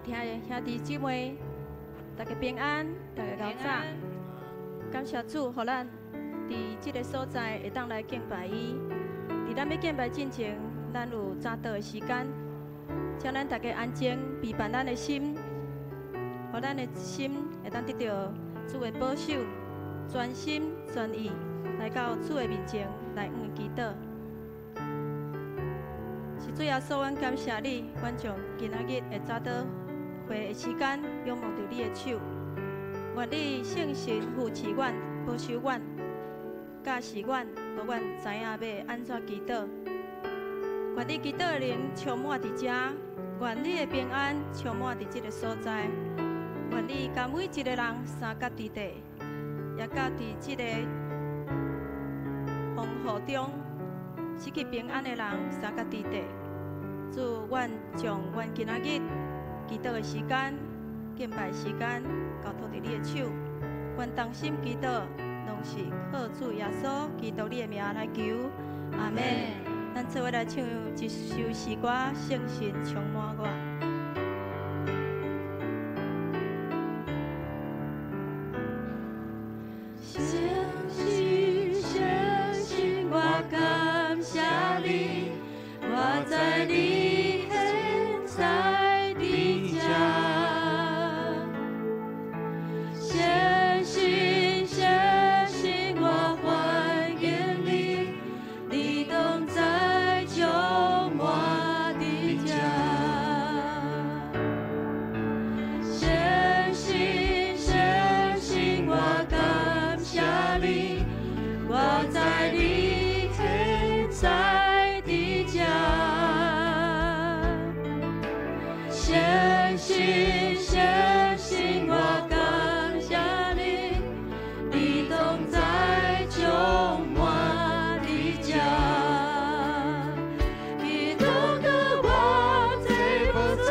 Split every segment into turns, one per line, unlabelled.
聽的兄弟姊妹，大家平安，大家𠢕早。感謝主，予咱佇這个所在會當來敬拜伊。佇咱欲敬拜進前，咱有早禱的時間，請咱大家安靜，備辦咱的心，予咱的心會當得著主的保守，專心專意來到主的面前來向伊祈禱。是主耶穌，阮感謝你，阮將今仔日的早禱會的時間仰望佇你的手，願你聖神扶持阮，保守阮，教示阮，予阮知影欲按怎祈禱。願你祈禱的靈充滿佇遮，願你的平安充滿佇這个所在。願你共每一個人相佮佇地，也佮佇這个風雨中失去平安的人相佮佇地。主，阮將阮今仔日祈禱的時間、敬拜時間交託佇你的手。阮同心祈禱，攏是靠主耶穌基督你的名來求。阿門。咱做伙來唱一首詩歌，聖神充滿我。聖神，聖神，我感謝你，我知你現在佇這。聖神，聖神，我歡迎你，你同在充滿佇這。聖神，聖神，我感謝你，我知你現在佇這。聖神，聖神，我感謝你，你同在充滿佇這。基督給我這寶座，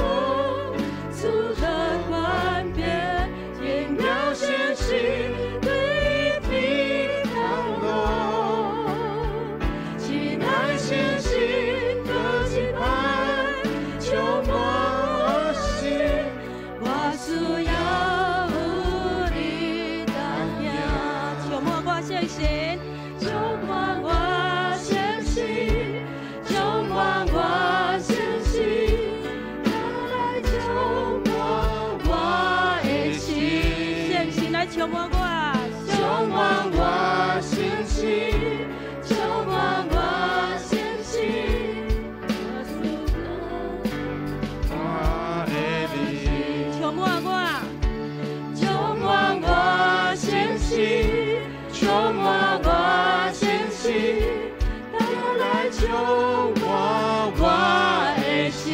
主的權柄，榮耀顯現對天堂路。親愛聖神，閣一擺充滿我心，我需要有你同行。充滿我聖神，充滿我聖神，充滿我聖神，來充滿我的心。聖神來充滿我，
充滿我聖神，充滿我聖神，
我的靈，
充滿我，
充滿我聖神，充滿我聖神，來充滿我的心，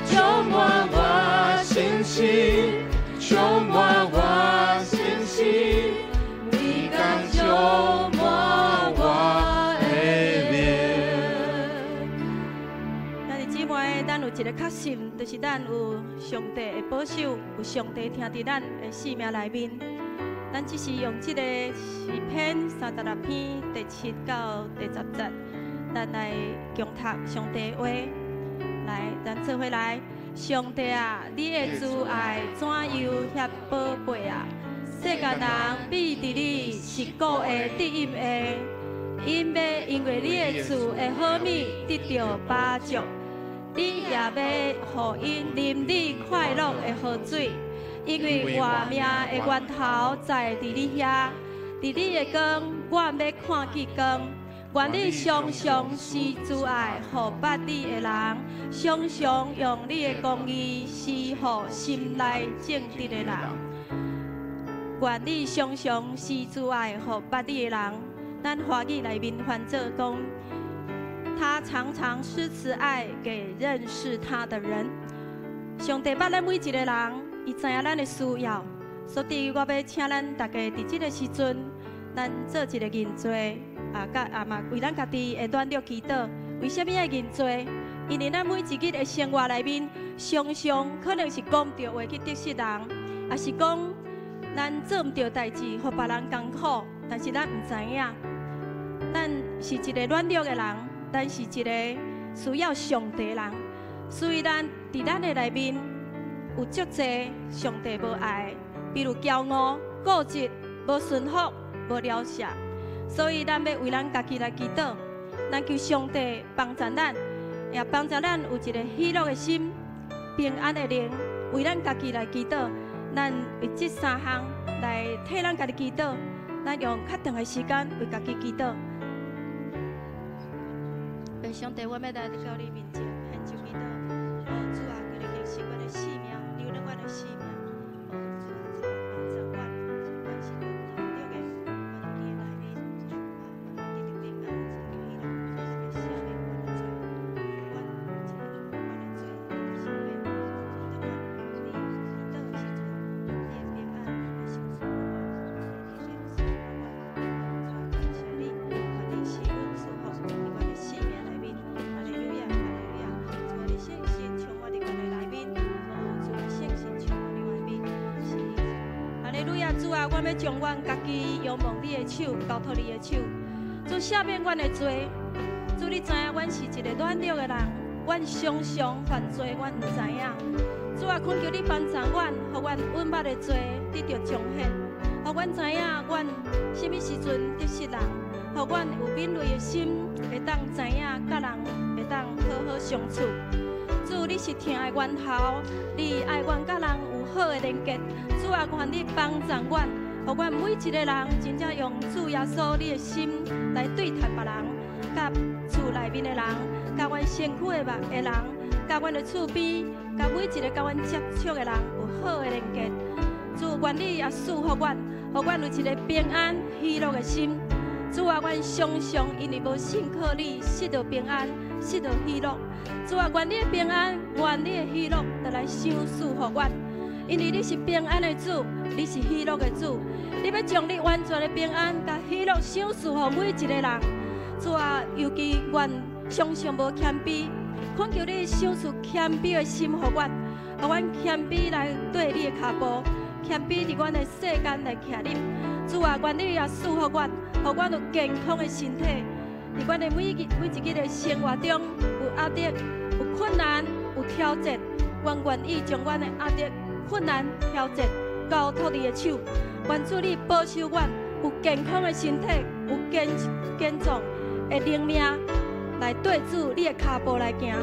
充滿我聖神，充滿我聖神，你敢充滿我的靈。
兄弟姊妹，咱有一个確信，就是咱有上帝的保守，有上帝疼佇咱的生命內面。咱只是用這个詩篇36篇第7到第10節，咱來共讀上帝話。來，咱做伙來。上帝啊，你的慈愛怎樣遐寶貝啊！世間人秘佇你是故意得飲的，𪜶欲因為你的賜的好物得著飽足，你也欲予𪜶啉你快樂的河水，因為活命的源頭在佇你遐，佇你的光，阮欲看見光。願你常常施慈愛予捌你的人，常常用你的公義施予心內正直的人。願你常常施慈愛予捌你的人。咱華語內面翻做講，他常常施慈愛給認識他的人。上帝捌咱每一個人，伊知影咱的需要，所以我欲請咱大家佇這个時陣，咱做一個認罪，啊，佮啊嘛為咱家己的軟弱祈禱。為啥物愛認罪？因為咱每一日的生活內面，常常可能是講著話去得失人，抑是講咱做毋著代誌，予別人艱苦，但是咱毋知影，咱是一個軟弱的人，咱是一個需要上帝的人，所以咱。佇咱的內面有足濟上帝無愛，比如驕傲、固執、無順服、無饒恕，所以咱欲為咱家己來祈禱，咱求上帝幫助咱，也幫助咱有一个喜樂的心、平安的靈，為咱家己來祈禱。咱為這三項來替咱家己祈禱，咱用較長的時間為家己祈禱。上帝，我欲來到你面前，獻上祈禱。哦，主啊，求你更新阮的生命，留戀阮的生命。哦，主啊，主啊，幫助阮，阮是軟弱的，阮佇你的內面，啊，阮得著平安，喜樂，主啊，來赦免阮的罪，阮這個阮的罪赦免。主，當阮你祈禱的時陣，你的平安會賞賜予阮，你的喜樂賜予阮。主啊，感謝你，願你賜阮祝福佇阮的生命內面。哈利路亞，哈利路亞。主啊，你聖神充滿佇阮的內面。哦，主啊，聖神充滿佇阮內面。是，哈利路亞，主啊，阮欲將阮家己仰望你的手，交託你的手。主赦免阮的罪。主，你知影阮是一个軟弱的人，阮常常犯罪，阮毋知影。主啊，懇求你幫助阮，予阮隱密的罪得著彰顯，予阮知影阮啥物時陣得失人，予阮有敏銳的心，會當知影佮人會當好好相處。主，你是疼的源頭，你愛阮佮人有好的連結。主啊，願你幫助阮，予阮每一个人真正用主耶穌你的心來對待別人，佮厝內面的人，佮阮身軀的別的人，佮阮的厝邊，佮每一个佮阮接觸的人有好的連結。主，願你也賜予阮，予阮有一个平安喜樂的心。主啊，阮常常因為無信靠你，失著平安，失著喜樂。主啊，願你的平安，願你的喜樂，就來賞賜予阮。因為你是平安的主，你是喜樂的主，你欲將你完全的平安佮喜樂賞賜予每一個人。主啊，尤其阮常常無謙卑，懇求你賞賜謙卑的心予阮，予阮謙卑來綴你的跤步，謙卑佇阮的世間來徛立。主啊，願你也賜予阮，予阮有健康的身體，佇阮的每日每一日的生活中有壓力、有困難、有挑戰，阮願意將阮的壓力、困難、挑戰交託你的手，願主你保守阮有健康的身體，有堅堅壯的靈命，來綴主你的跤步來行。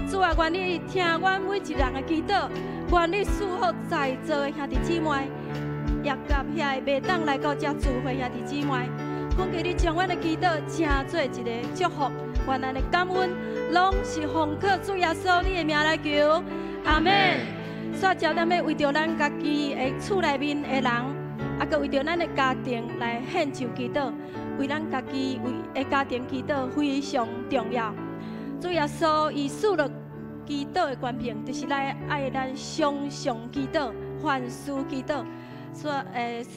主啊，願你聽阮每一人的祈禱，願你賜福在座的兄弟姊妹，也佮遐個袂當來到遮聚會兄弟姊妹，懇求你將阮的祈禱成做一个祝福，願咱的感恩攏是奉靠主耶穌你的名來求，阿們。煞接咱欲為著咱家己的厝內面的人，啊，閣為著咱的家庭來獻上祈禱，為咱家己為的家庭祈禱非常重要。主耶穌伊賜予祈禱的權柄，就是來愛咱常常祈禱，凡事祈禱。煞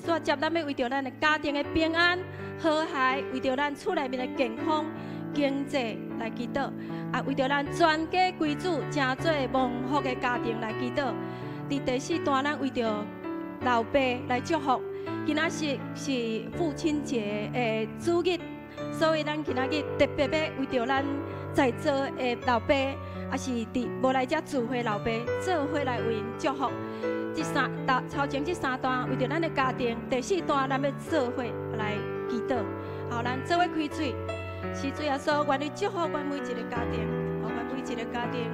煞接咱欲為著咱的家庭的平安和諧，為著咱厝內面的健康、經濟來祈禱，啊，為著咱全家歸主，成做蒙福的家庭來祈禱。佇第四段，咱為著老爸來祝福。今仔日是父親節的主日，所以咱今仔日特別欲為著咱在座的老爸，抑是佇無來遮聚會老爸，做伙來為𪜶祝福。這三段頭前這三段為著咱的家庭，第四段咱欲做伙來祈禱。好，咱做伙開喙，是主耶穌，願你祝福阮每一个家庭，予阮每一个家庭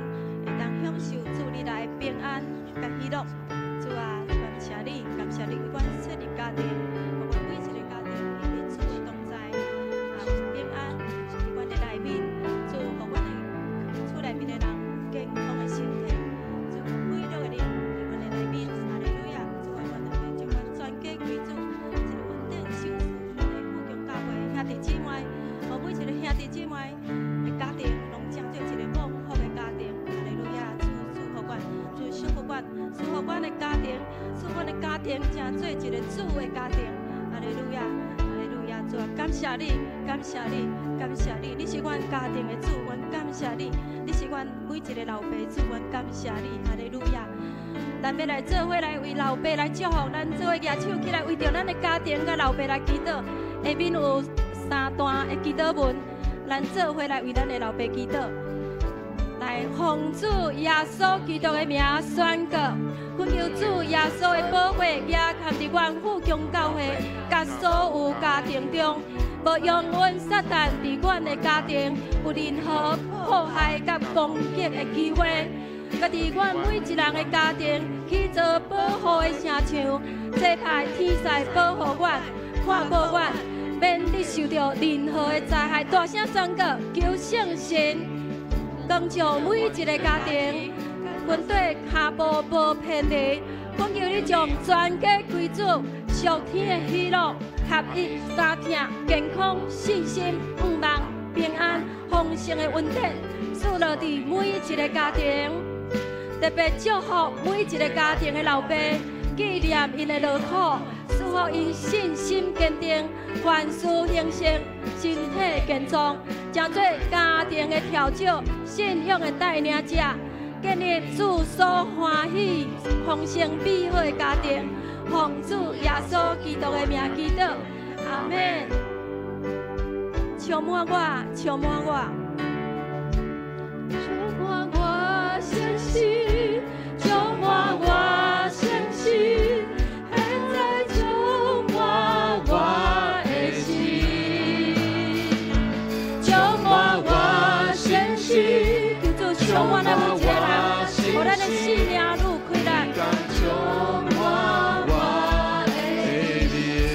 會當享受主你來的平安佮喜樂。主啊，感謝你，感謝你為阮設立家庭，予阮每一个家庭因為主的同在，啊，平安佇阮的內面，主予阮的厝內面的人有健康的身體，主喜樂的靈佇阮的內面，哈利路亞！主啊，阮特別將阮全家歸主，一个恩典賞賜咱的富強教會兄弟姊妹，予每一个兄弟姊妹的家庭，攏成做一个蒙福的家庭，哈利路亞！主祝福阮，主祝福阮，祝福阮的家庭，祝阮的家庭成做一个主的家庭，哈利路亞，哈利路亞！主啊，感謝你，感謝你，感謝你，你是阮家庭的主，阮感謝你，你是阮每一个老爸主，阮感謝你，哈利路亞。咱欲來做伙來為老爸來祝福，咱做伙舉手起來，為著咱的家庭佮老爸來祈禱。下面有三段的祈禱文，咱做伙來為咱的老爸祈禱。來奉主耶穌基督的名宣告，懇求主耶穌的寶血壓含佇阮富強教會佮所有家庭中，無容允撒旦佇阮的家庭有任何破壞佮攻擊的機會。佮佇阮每一人的家庭起做保護的城牆，差派天使保護阮、看顧阮，免得受著任何的災害。大聲宣告，求聖神光照每一个家庭，軍隊跤步無偏離，懇求你將全家歸主，屬天的喜樂、合一、三疼、健康、信心、盼望、平安、豐盛的恩典，賜落佇每一个家庭。特別祝福每一个家庭的老爸，紀念𪜶的勞苦，賜予𪜶信心堅定，凡事興盛，身體健壯，成做家庭的翹楚，信仰的帶領者，建立主所歡喜、豐盛美好的家庭。奉主耶穌基督的名祈禱，阿們。充滿我，充滿我。
充滿我信心，充滿我信心，現在充滿我的心，充滿我信心，
求主充滿咱每一個人，予咱的生命愈開力。
充滿我的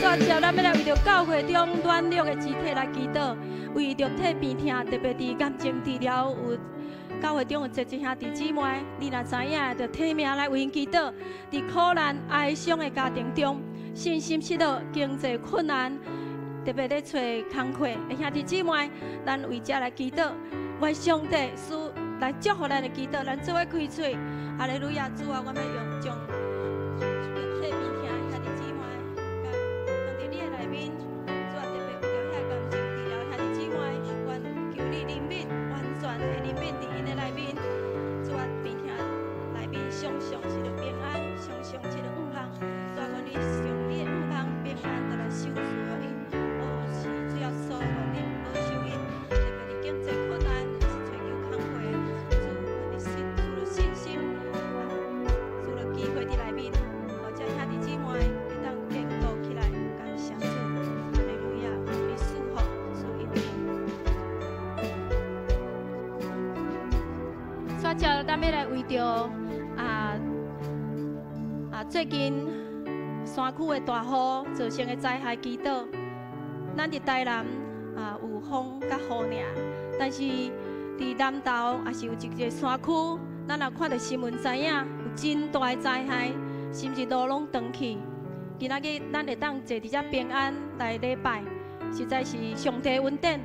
煞接咱欲來為著教會中軟弱的肢體來祈禱，為著體病痛，特別佇癌症治療有教會中有濟濟兄弟姊妹，你若知影，就提名來為𪜶祈禱。佇苦難哀傷的家庭中，信心失落、經濟困難，特別咧揣工課的兄弟姊妹，咱為這來祈禱，願上帝賜來祝福咱的祈禱，咱做伙開喙，哈利路亞，主啊，我欲用將體病痛的兄弟姊妹，共放佇你的內面，主啊，特別為著遐癌症治療兄弟姊妹，願求你憐憫，完全的憐憫佇𪜶的內面，主啊，病痛內面常常是著平安，常常是著盼望，主啊，願你用你的盼望平安，就來守住予𪜶。哦，是主耶穌，願你保守𪜶，特別佇經濟困難，抑是揣求工課，主願你信，賜予信心，賜予機會佇內面，予這兄弟姊妹會當堅固起來，感謝主，哈利路亞，願你賜福，賜恩典。煞接咱欲來為著最近山區的大雨造成的災害祈禱。咱佇台南有風佮雨爾，但是佇南投也是有一个山區，咱若看著新聞知影有真大的災害，甚至路攏斷去。今仔日咱會當坐佇遮平安來禮拜，實在是上帝恩典。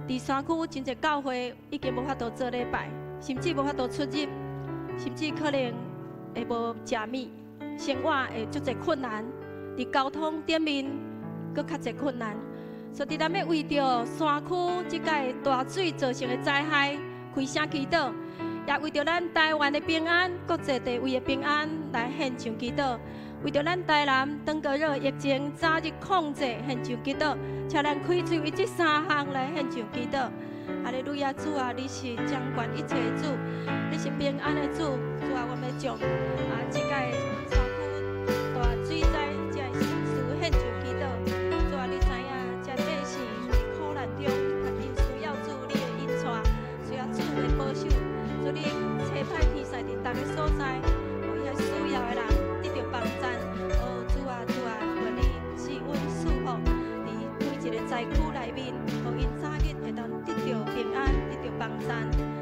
佇山區真濟教會已經無法度做禮拜，甚至無法度出入，甚至可能會無食物，生活會足濟困難。佇交通頂面，閣較濟困難。所以，咱欲為著山區這擺大水造成的災害開聲祈禱，也為著咱台灣的平安、國際地位的平安來獻上祈禱。為著咱台南登革熱疫情早日控制，獻上祈禱。請咱開喙為這三項來獻上祈禱。哈利路亞，主啊，你是掌管一切的主，你是平安的主。主啊，我欲將這擺山區大水災這个事獻上祈禱。主啊，你知影這百姓佇苦難中，𪜶需要主你的引帶，需要主的保守。主你差派天使佇逐个所在，予遐需要的人得著幫贊。哦，主啊，主啊，願你賜恩賜福佇每一个災區內面，予𪜶早日會當得著平安，得著幫贊。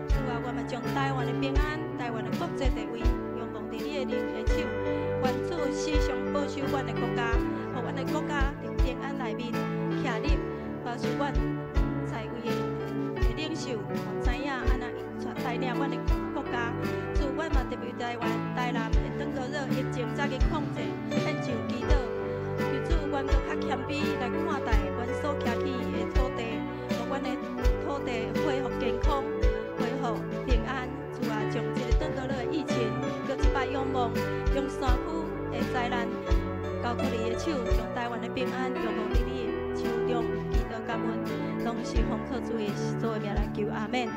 主啊，我嘛將台灣的平安、台灣的國際地位，仰望佇你的靈的手。願主時常保守阮的國家，予阮的國家佇平安內面徛立，保守阮在位的領袖，知影按怎帶領阮的國家。主，阮嘛特別台灣、台南的登革熱疫情早日控制，獻上祈禱。求主，阮閣較謙卑來看待阮所徛起的土地，予阮的土地恢復健康、恢復平安。主啊，將這个登革熱的疫情，閣一擺仰望，將山區的災難交託你的手，將台灣的平安仰望佇你的手中，祈禱感恩，穌耶穌的名來求，阿門。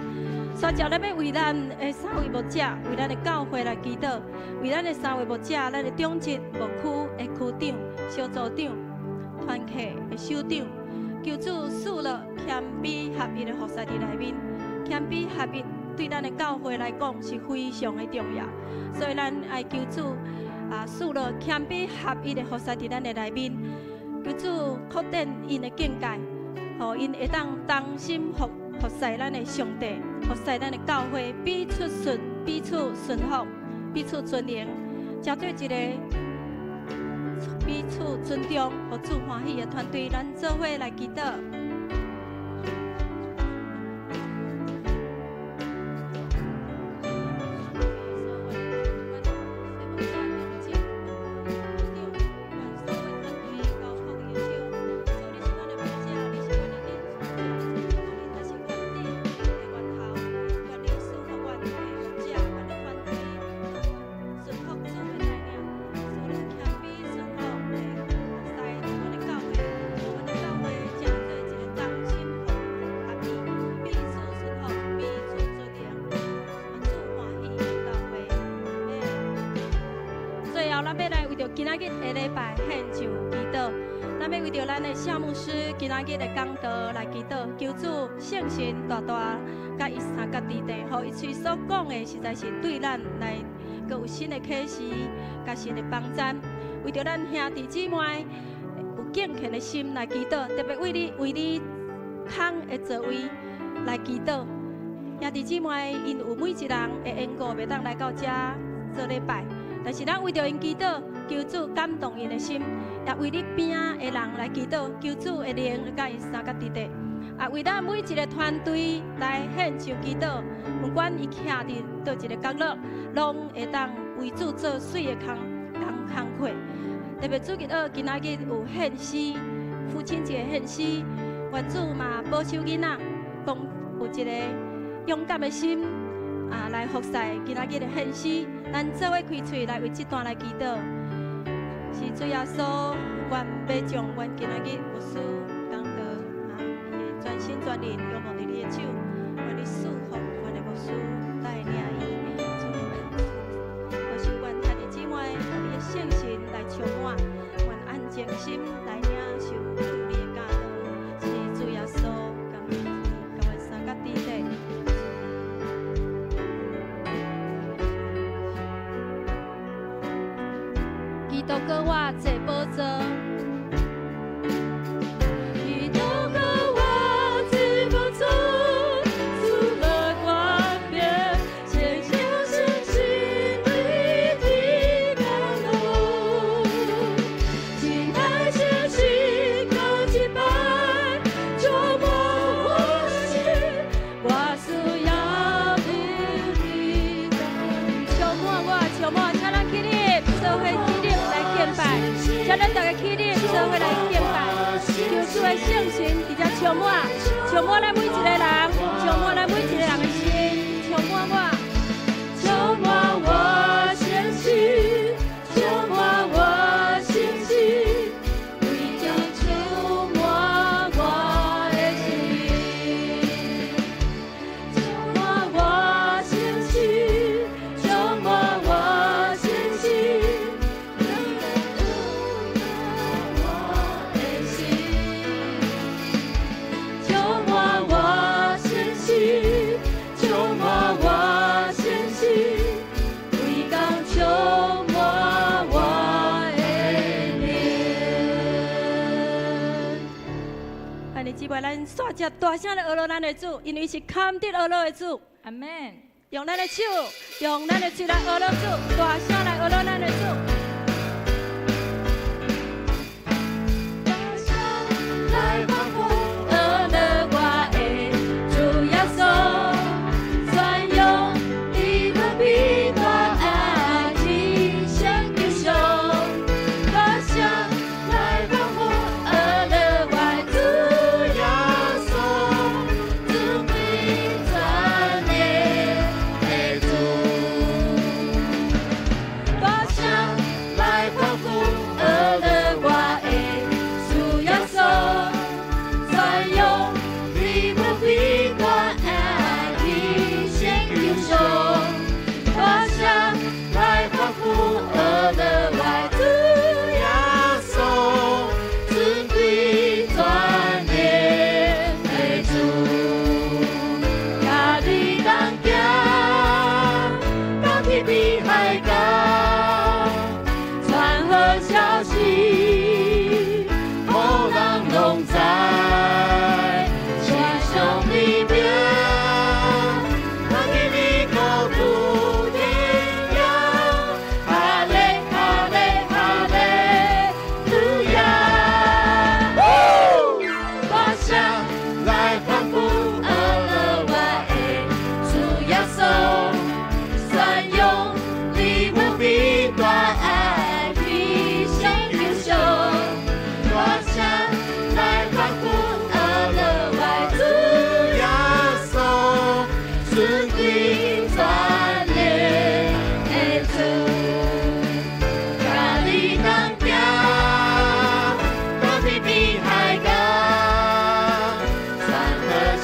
所以，咱欲為咱的三位牧者，為咱的教會來祈禱，為咱的三位牧者，咱的長執牧區的區長、小組長、團契的首長，求主賜落謙卑合一的服侍佇內面，謙卑合一對咱的教會來講是非常的重要，所以咱愛求主啊，賜落謙卑合一的服侍佇咱的內面，求主擴展𪜶的境界，予𪜶會當同心服侍咱的上帝，服侍咱的教會，彼此順服，彼此尊榮，成做一個彼此尊重、予主歡喜的團隊。咱做伙來祈禱。今仔日的禮拜獻上祈禱，咱欲為著咱的夏牧師今仔日的講道來祈禱，求主聖神大大佮伊相佮佇地，予伊喙所講的實在是對咱來閣有新的啟示，佮新的幫贊。為著咱兄弟姊妹有敬虔的心來祈禱，特別為你空的座位來祈禱。兄弟姊妹，𪜶有每一人的緣故，袂當來到遮做禮拜，但是咱為著𪜶祈禱。求主感動𪜶的心，也為你邊仔的人來祈禱，求主的靈佮𪜶相佮佇地，也為咱每一個團隊來獻上祈禱，不管伊徛佇佗一個角落，攏會當為主做媠的工課。特別主日學今仔日有獻詩，父親節獻詩，願主嘛保守囡仔，講有一個勇敢的心啊，來服侍今仔日的獻詩。咱做伙開喙來為這段來祈禱。是主耶穌，願欲將阮今仔日牧師講道啊，伊會全心全意仰望佇你的手，願你賜福阮的牧師帶領伊，主保守阮兄弟姊妹，予你的聖神來充滿，願按靜心來領受主你的教導。是主耶穌，感謝主，共阮相佮佇咧。基督閣我坐寶座，
基督閣我坐寶座，主樂權柄，堅強信心對的甘露，親愛前進高一擺，充滿我心，我需要你的
充滿我，充滿，請咱起立，做伙起立來敬拜，請咱逐家起立，做伙來敬拜。求主的聖神佇遮充滿，充滿咱每一個人，充滿咱每一個人的心，充滿我，
充滿我信心，充滿我信心，為將充滿我的心，充滿我信心，充滿我信心，為將充滿我的心，充滿我信心，充滿我信心，為講充滿我的靈。
兄弟姊妹，咱煞接大聲來呵咾咱的主，因為伊是堪得呵咾的主。
阿門。
用咱的手，用咱的喙來呵咾主，大聲來呵咾咱的主。
大聲來歡呼，呵咾我的主耶穌，專用你無比大愛，齊聲求上。大聲來歡呼，呵咾我的主耶穌，主貴全能的主。大聲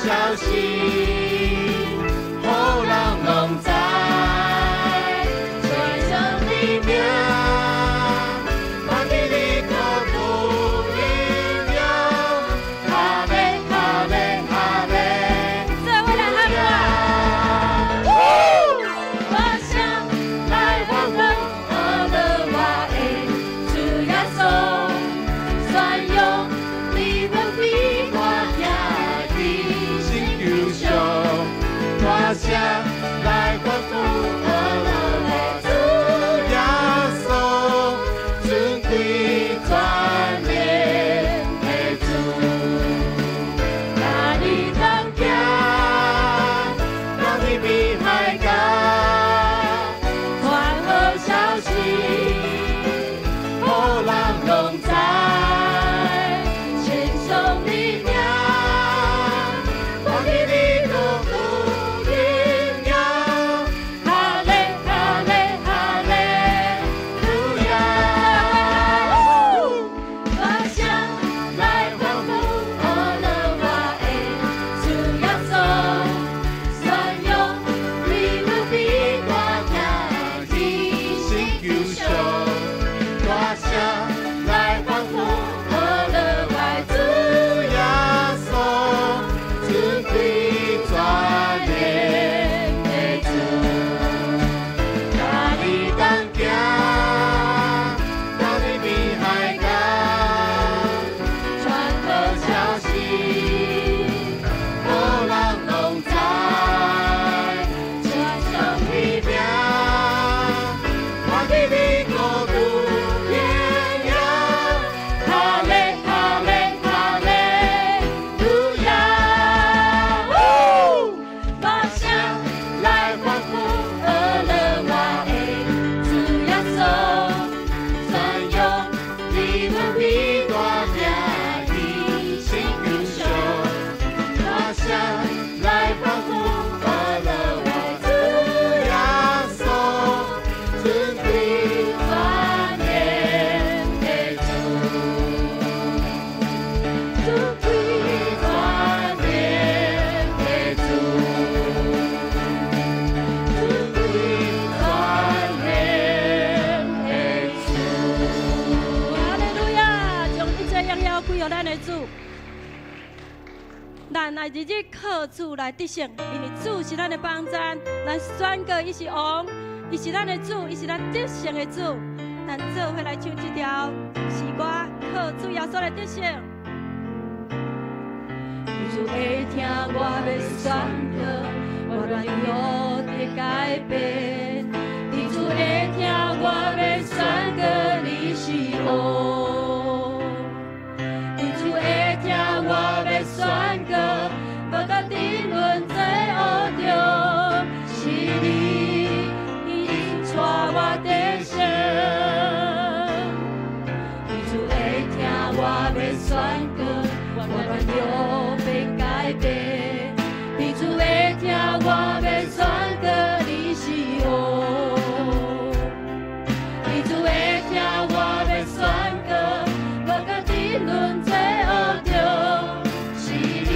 消息，予人攏知，傳頌你名，發起你國度榮耀，哈利哈利哈利。
做伙來喊我。大聲來歡呼，阿樂我的主耶穌，宣揚你無比大行佇
星球上，大聲來歡呼，阿樂我主耶穌，尊貴全能的主，佮你同行，到天邊海角，
傳好消息，
予人攏知，
稱頌你名，
發起你國度榮耀，
哈利哈利哈利
路亞。
大聲來歡呼，阿樂我的主耶穌，宣揚你無比大行佇
星球上，大聲來歡呼，
阿樂我的
主耶穌，尊貴全能的主，佮你同行，到天邊海角，
傳好
消息，予人攏知，
稱頌
你名，發起你國度榮耀，
哈利哈利哈利
路亞。
大聲
來歡呼，
阿樂我的主耶穌，宣揚你無比
大行佇星球上，大聲來歡呼，阿樂我主耶穌，尊貴
全能的主，尊貴全能的主，尊貴全能的主。哈利路亞！將一切榮耀歸予咱的主。咱愛日日靠主來得勝，因為主是咱的幫贊，咱宣告伊是王，伊是咱的主，伊是咱得勝的主。咱做伙來唱這條詩歌，靠主耶穌來得勝。主會聽我的宣告，我軟弱得改變。主會聽我的宣告，你是王。主會聽我的宣告，無甲沉淪罪惡中，是你引帶我得勝。主會聽我的宣告，我軟弱欲改變。主會聽我的宣告，你是王。主會聽我的宣告，無甲沉淪罪惡中，是你。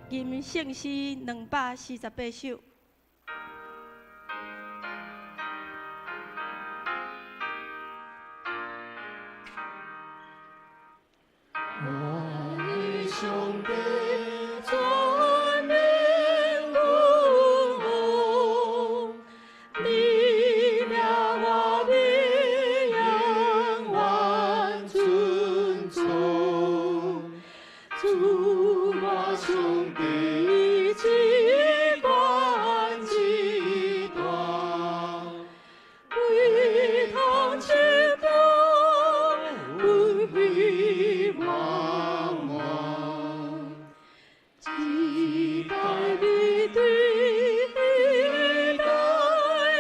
吟圣诗248首。
我的上帝全能君王，你名我要永远尊崇。主我上帝至悬至大，归通天国，恩惠满满。一代比对一代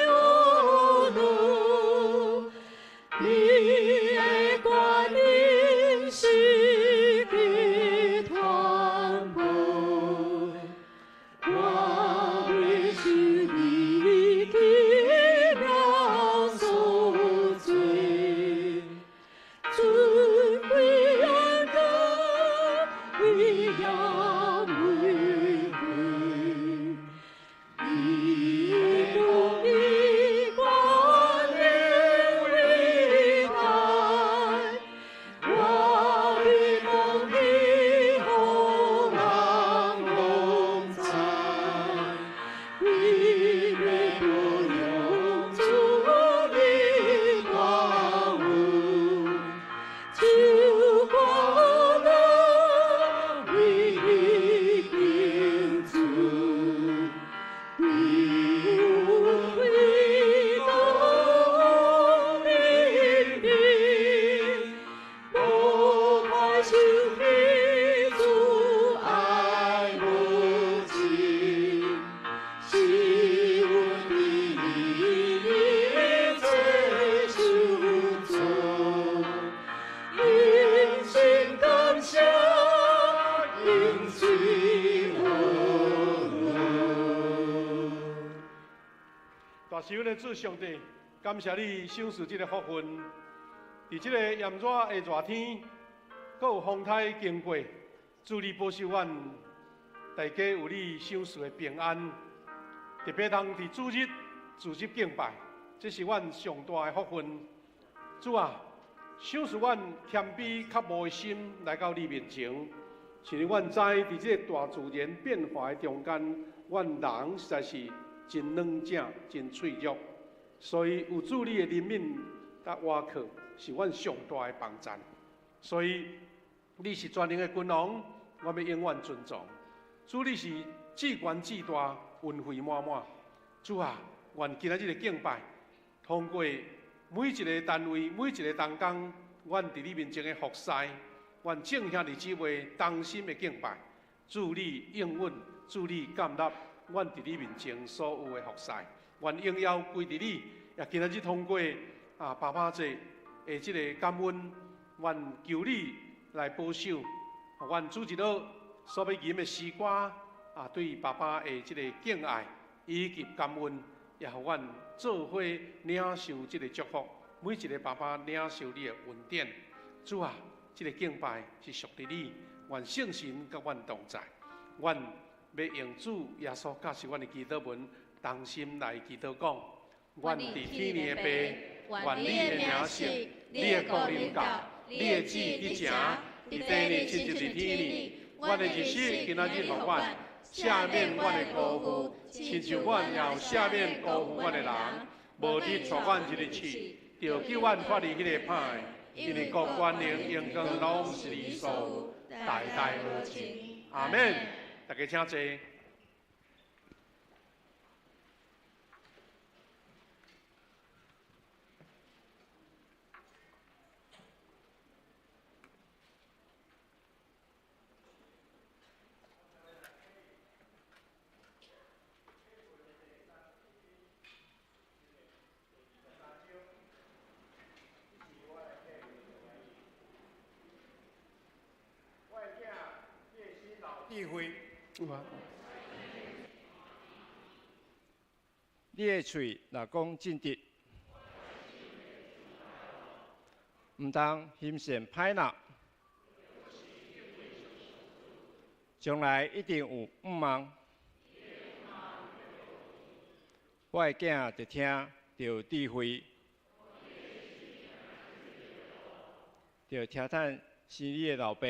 有路，你的权柄是去传播，我袂受你奇妙所罪，尊贵荣光，威严为贵，你公义光明伟大，我的公义予人拢知，为要保佑主的大恩，求国乐为你敬主，为有伟大明明，无快受彼主爱无尽，是阮伫你一切受造，因心感谢，因水乐乐。
大是阮的主上帝，感谢你赏赐这个福分。伫这个炎热的热天，阁有风台经过，主你保守阮大家有你赏赐的平安。特别通伫主日组织敬拜，这是阮上大的福分。主啊，赏赐阮谦卑渴慕的心来到你面前，是因为阮知伫这个大自然变化的中间，阮人实在是真软正、真脆弱，所以有主你的怜悯佮倚靠，是阮上大的帮助。所以你是全能的君王，我欲永远尊崇。主你是至悬至大，恩惠满满。主啊，愿今仔日的敬拜，通过每一个单位、每一个同工，阮伫你面前的服侍，愿众兄弟姊妹同心的敬拜。主你应允，主你感纳，阮伫你面前所有的服侍，愿荣耀归伫你。也今仔日通过爸爸节的这个感恩，愿求你来保守，愿主日学所欲吟的诗歌对爸爸的这个敬爱以及感恩，也予阮做伙领受这个祝福。每一个爸爸领受你的恩典。主啊，这个敬拜是属于你，愿圣神佮阮同在。阮欲用主耶稣教示阮的祈祷文，同心来祈祷讲：阮伫天里的父，愿你的名圣，你的国临到，你的旨意伫成，伫地里亲像伫天里。阮的日食今仔日予阮，赦免阮的辜负，亲像阮也有赦免辜负阮的人。无你带阮入去试，著救阮脱离彼个歹的，因为国权能荣光拢是你所有，代代无尽。阿们。大家请坐。
智慧，你的喙若讲正直，毋通行善歹纳，將來一定有盼望。我的囝著聽，著有智慧，著聽趁生你的老爸，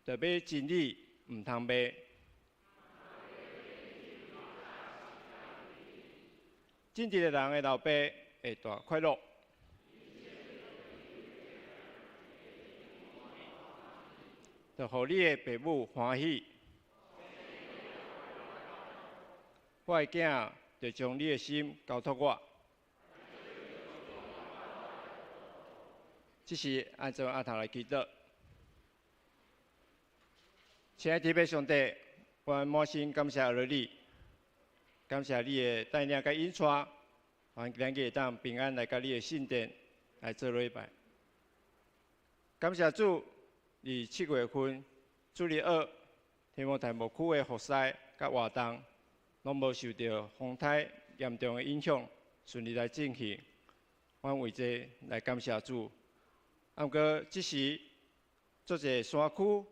著買真理，毋通賣。正直的人的老爸會大快樂，著予你的爸母歡喜。我的囝，著將你的心交託我。這是按照阿頭來祈禱。親愛的天父上帝，我滿心感謝阿你，感謝你的帶領佮引帶，阮今日會當平安來到你的聖殿來做禮拜。感謝主，佇7月份主日學天母台牧區的服侍佮活動，攏無受著風颱嚴重的影響，順利來進行。阮為這來感謝主。啊，毋過這時足濟山區，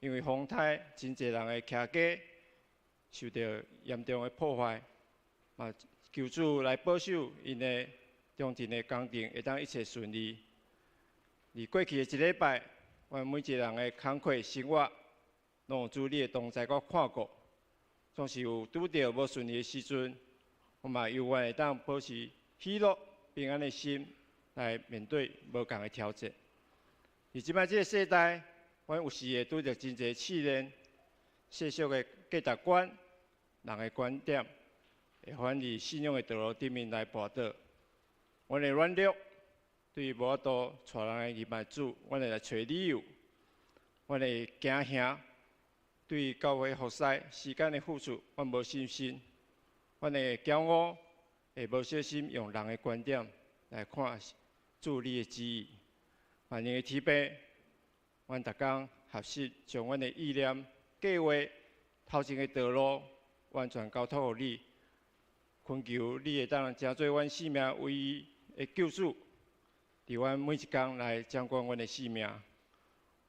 因為風颱，真濟人的徛家受著嚴重的破壞，嘛求主來保守𪜶的重建的工程會當一切順利。佇過去的一禮拜，阮每一個人的工課生活，攏有主你的同在佮看顧，總是有拄著無順利的時陣，我嘛猶原會當保持喜樂平安的心來面對無仝的挑戰。佇這擺這个世代，阮有時會拄著真濟試煉，世俗的價值觀、人的觀點，會反佇信仰的道路頂面來跋倒。阮的軟弱，對無法度帶人來認識主，阮會來揣理由。阮會驚嚇，對教會服侍時間的付出，阮無信心。阮會驕傲，會無小心用人的觀點來看主你的旨意。萬能的天父，阮逐工學習將阮的意念、計劃、頭前的道路，完全交託予你，懇求你會當成做阮生命唯一的救主，佇阮每一工來掌管阮的生命。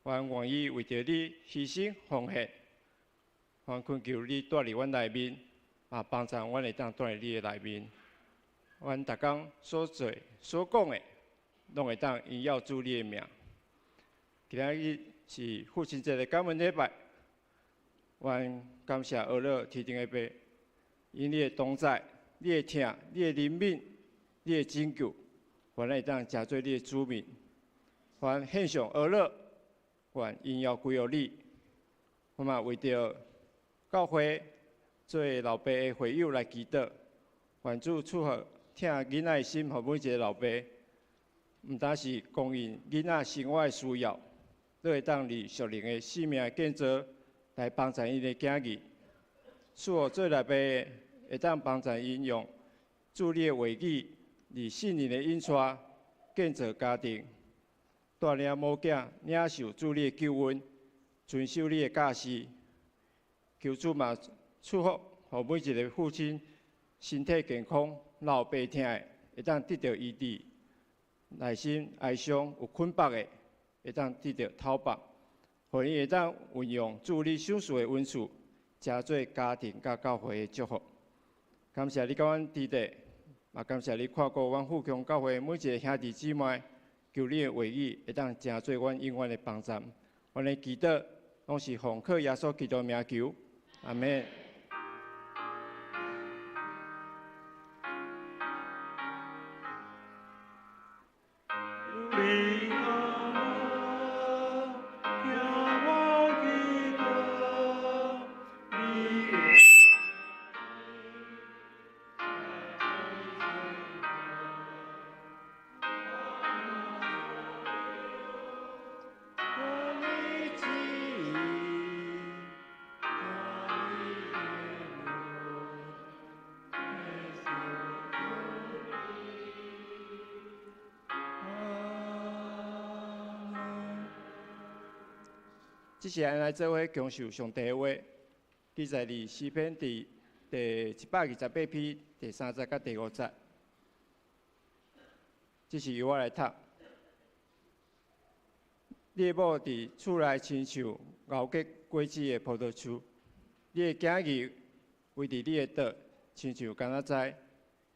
阮願意為著你犧牲奉獻，阮懇求你蹛佇阮內面，嘛幫助阮會當蹛佇你的內面。阮逐工所做、所講的，攏會當榮耀主你的名。今仔日是父親節的感恩禮拜，阮感謝阿樂天頂的父，因你的同在、你的疼、你的憐憫、你的拯救，阮會當成做你的子民。阮獻上阿樂，願榮耀歸予你。我嘛為著教會做老爸的會友來祈禱，願主賜予疼囡仔的心，予每一个老爸，毋單是供應囡仔生活的需要，閣會當佇屬靈的生命的建造來幫助𪜶的囝兒，賜予做老爸的會當幫助𪜶用主你的話語，佇聖靈的引帶建造家庭，帶領某囝領受主你的救恩，遵守你的教示。求主嘛賜福，予每一个父親身體健康，老爸疼的會當得著醫治，內心哀傷有捆綁的會當得著透放，予𪜶會當運用主你賞賜的恩賜，成做家庭佮教會的祝福。感謝你佮阮佇咧，嘛感謝你看顧阮富強教會每一个兄弟姊妹，求你的話語會當成做阮永遠的幫助。阮的祈禱攏是奉靠耶穌基督名求，阿們。這是咱來做伙享受上帝的話，記載佇詩篇第128篇第三節佮第五節。這是由我來讀。你的某佇厝內親像熬結果子的葡萄樹，你的囝兒圍佇你的桌，親像柑仔栽。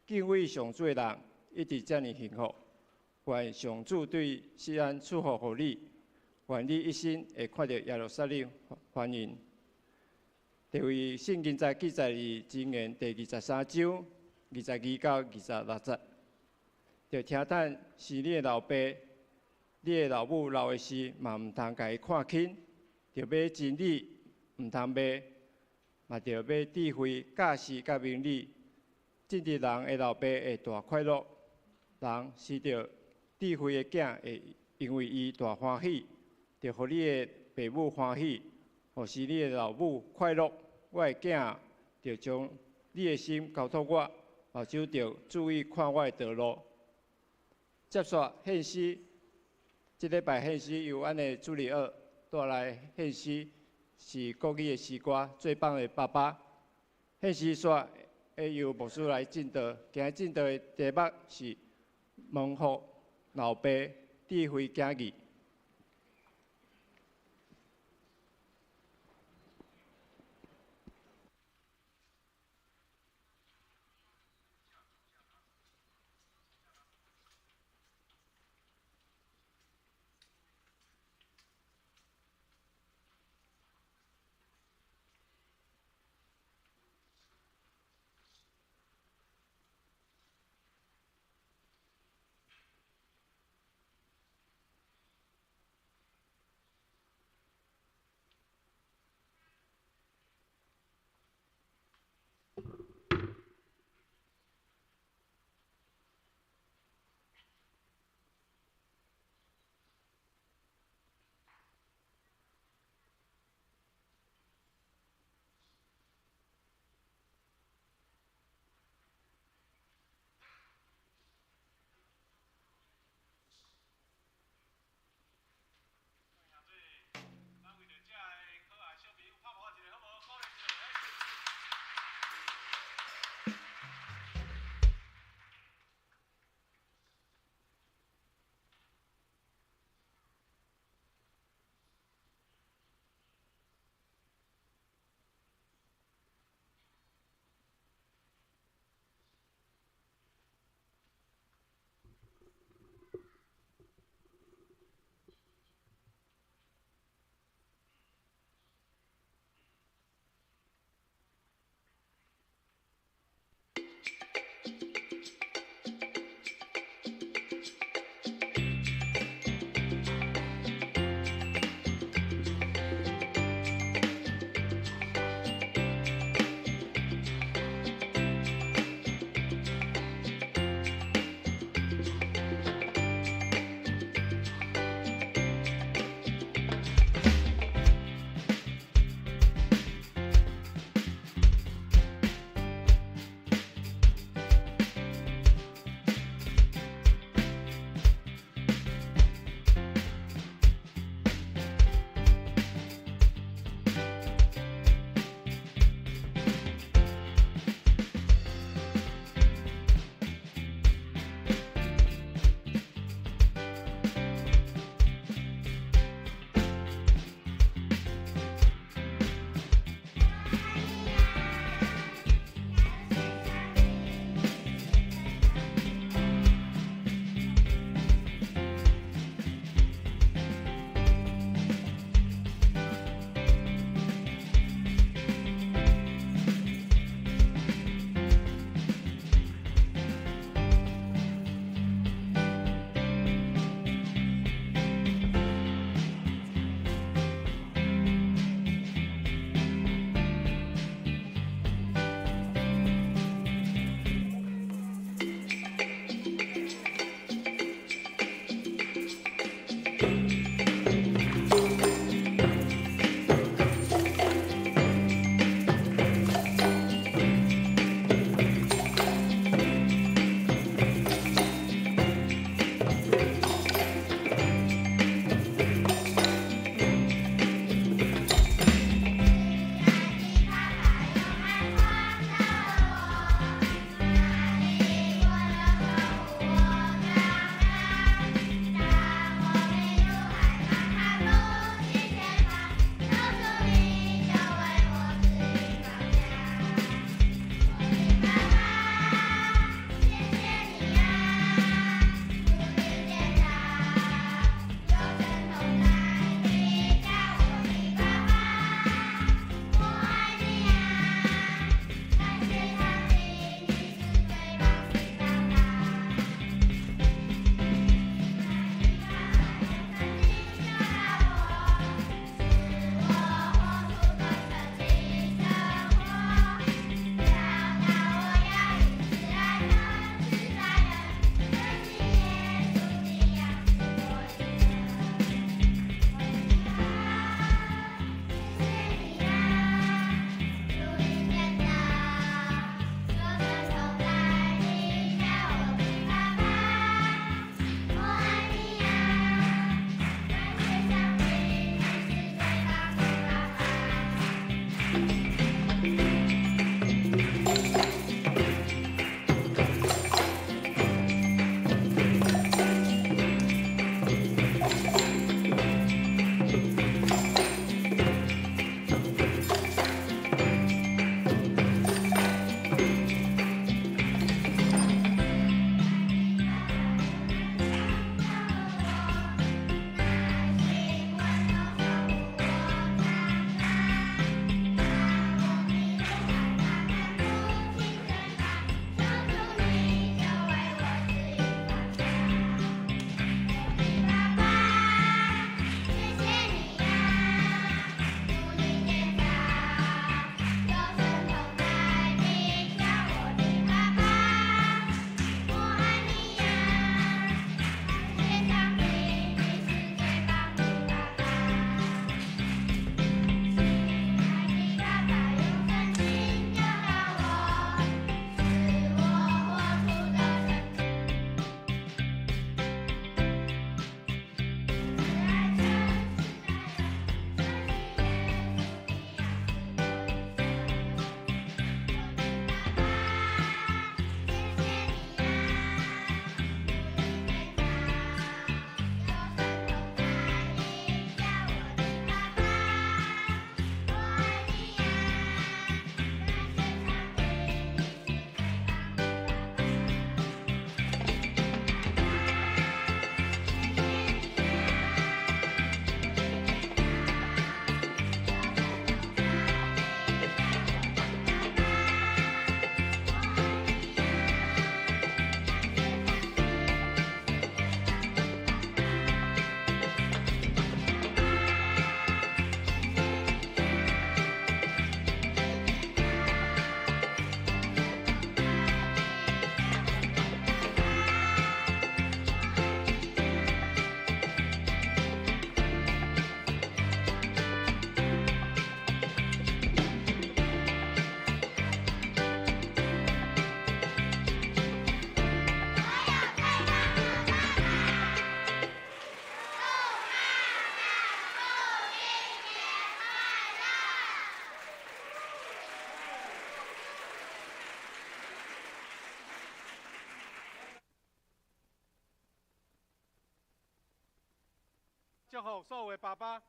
敬畏上主的人一直遮爾幸福。願上主對錫安賜福予你，願你一生會看著耶路撒冷繁榮。這位聖經在記載佇箴言第23章22到26節。著聽趁生你的老爸、你的老母老的時，嘛毋通共伊看輕。著買真理，毋通賣，嘛著買智慧、教示佮明理。正直人的老爸會大快樂，人生著智慧的囝會因為伊大歡喜，著予你的爸母歡喜，予生你的老母快樂。我的囝，著將你的心交託我，目睭著注意看我的道路。接續獻詩，這禮拜獻詩由阮的主日學帶來獻詩，是國語的詩歌《最棒的爸爸》。獻詩煞會由牧師來證道，今日證道的題目是蒙福老爸智慧囝兒。
祝福所有的爸爸。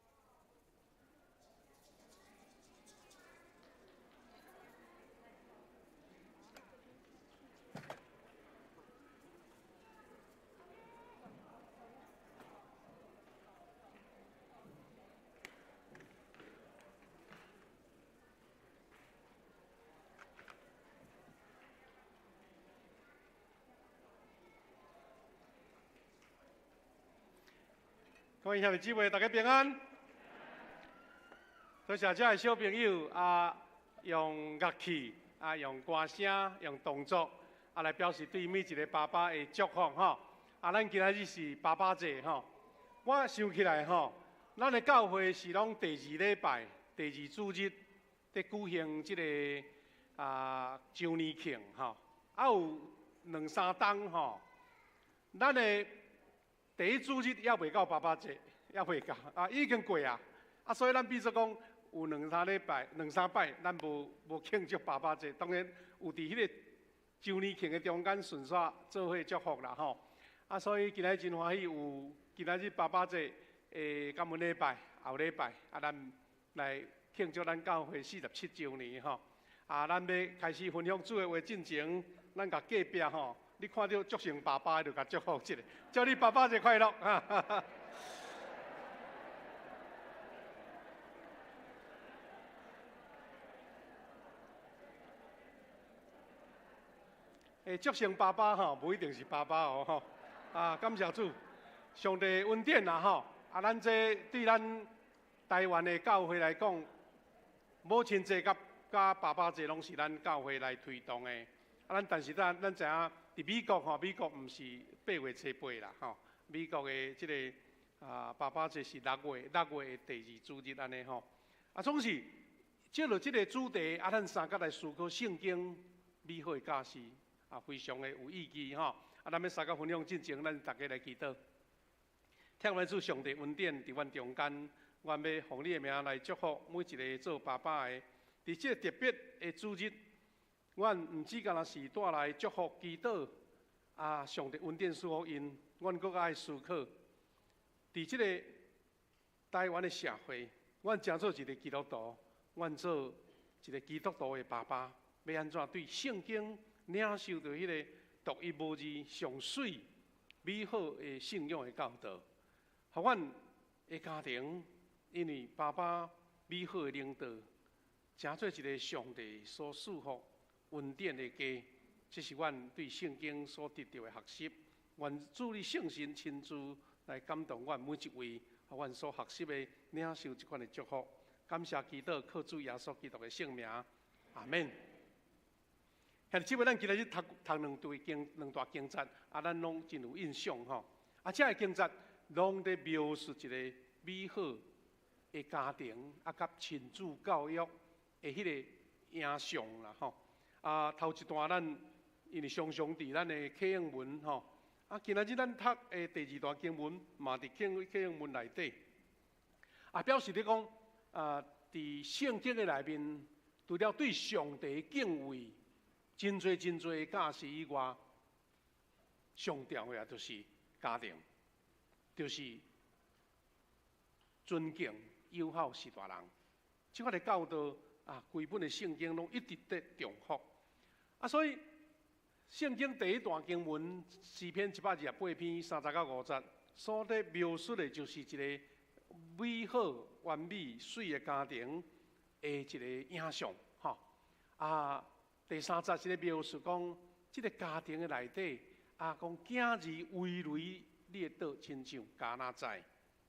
各位兄弟姊妹，大家平安。多谢遮的小朋友啊，用乐器啊，用歌声，用动作啊，来表示对每一个爸爸的祝福吼。啊，咱今仔日是爸爸节吼。我想起来吼，咱的教会是拢第二礼拜、第二主日伫举行这个啊周年庆吼。啊，有两三冬吼，咱的第一主日犹未到爸爸节，犹未到啊，已经过啊。啊，所以咱比做讲有两三礼拜、两三摆，咱无庆祝爸爸节。当然有伫彼个周年庆的中间顺续做伙祝福啦吼。啊，所以今仔日真欢喜有今仔日爸爸节的感恩礼拜、后礼拜啊，咱来庆祝咱教会47周年吼。啊，咱欲开始分享主的话进前，咱共隔壁吼。你看著足像爸爸，就共祝福一下，祝你爸爸节快乐！欸，足像爸爸吼，无一定是爸爸哦吼。啊，感谢主，上帝恩典啦吼。啊，咱这对咱台湾的教会来讲，母亲节佮爸爸节拢是咱教会来推动的。啊，咱但是咱知影。伫美国吼，美国毋是8月初8啦吼，美国的这个啊爸爸节是6月的第二主日按呢吼。啊，总是借著这个主题，啊，咱三角来思考圣经美好的教示，啊，非常的有意义吼。啊，咱欲相佮分享进前，咱逐家来祈祷。天父主上帝恩典伫阮中间，阮欲奉你的名来祝福每一个做爸爸的，伫这个特别的主日。阮毋只干焦是带来祝福祈祷，啊，上帝恩典赐福𪜶，阮阁爱思考，伫这个台湾的社会，阮成做一个基督徒，阮做一个基督徒的爸爸，欲按怎对圣经领受著彼个独一无二、上媠美好的信仰的教导，予阮的家庭，因为爸爸美好的领导，成做一个上帝所赐福恩典的家，这是阮对圣经所得著的学习。愿主你圣神亲自来感动阮每一位，予阮所学习的领受这款的祝福。感谢祈祷，靠主耶稣基督的圣名，阿们。兄弟姊妹，咱今仔日读两段经，两段经节，啊，咱拢真有印象吼。啊，这个经节拢伫描述一个美好的家庭，啊，佮亲子教育的彼个影像啦吼。啊，头一段咱因为常常伫咱的启应文吼，啊，今仔日咱读的第二段经文嘛伫启应文内底，啊，表示咧讲啊，伫圣经的内面，除了对上帝敬畏真济真济的教示以外，上重要的就是家庭，就是尊敬友好序大人，这款的教导啊，规本的圣经拢一直伫重复。啊，所以圣经第一段经文诗篇128篇30到5节，所咧描述的就是一个美好、完美、媠的家庭的一个影像，吼。啊，第三节是咧描述讲，这个家庭的内底，啊，讲囝儿违雷你的道，亲像迦拿在，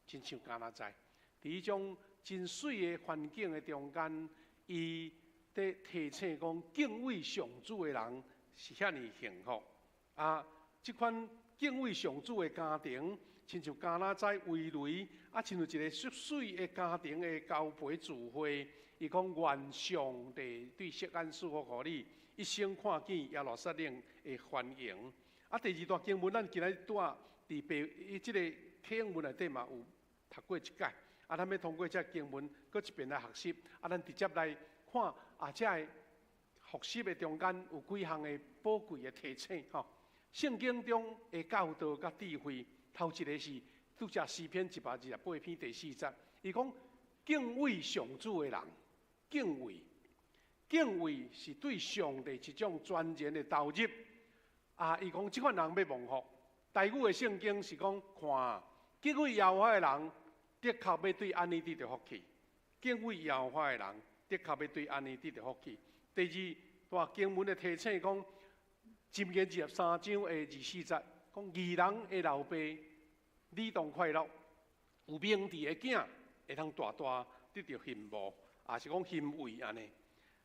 亲像迦拿在，伫彼种真媠的环境的中间，伊伫提醒讲，敬畏上主的人是遐尔幸福。啊，这款敬畏上主的家庭，亲像迦拿在围雷，啊，亲像一个媠媠的家庭的交陪聚会。伊讲愿上帝对锡安赐福予你，一生看见耶路撒冷的繁荣。啊，第二段经文，咱今仔日拄仔伫白，这个启应文内底嘛有读过一摆。啊，咱欲通过这经文，阁一遍来学习。啊，咱直接来看啊，这个学习的中间有几项的宝贵的提醒吼。圣经中的教导佮智慧，头一个是拄才詩篇128篇第四節，伊講敬畏上主的人，敬畏，敬畏是對上帝一種全然的投入。啊，伊講這款人欲蒙福。台語的聖經是講看敬畏耶和華的人，的確欲對按呢得著福氣。敬畏耶和華的人，的確欲對按呢得著福氣。第二段經文的提醒講，箴言23章的24節，講義人的老爸理當快樂，有明智的囝會通大大得著欣慕，也是講欣慰按呢。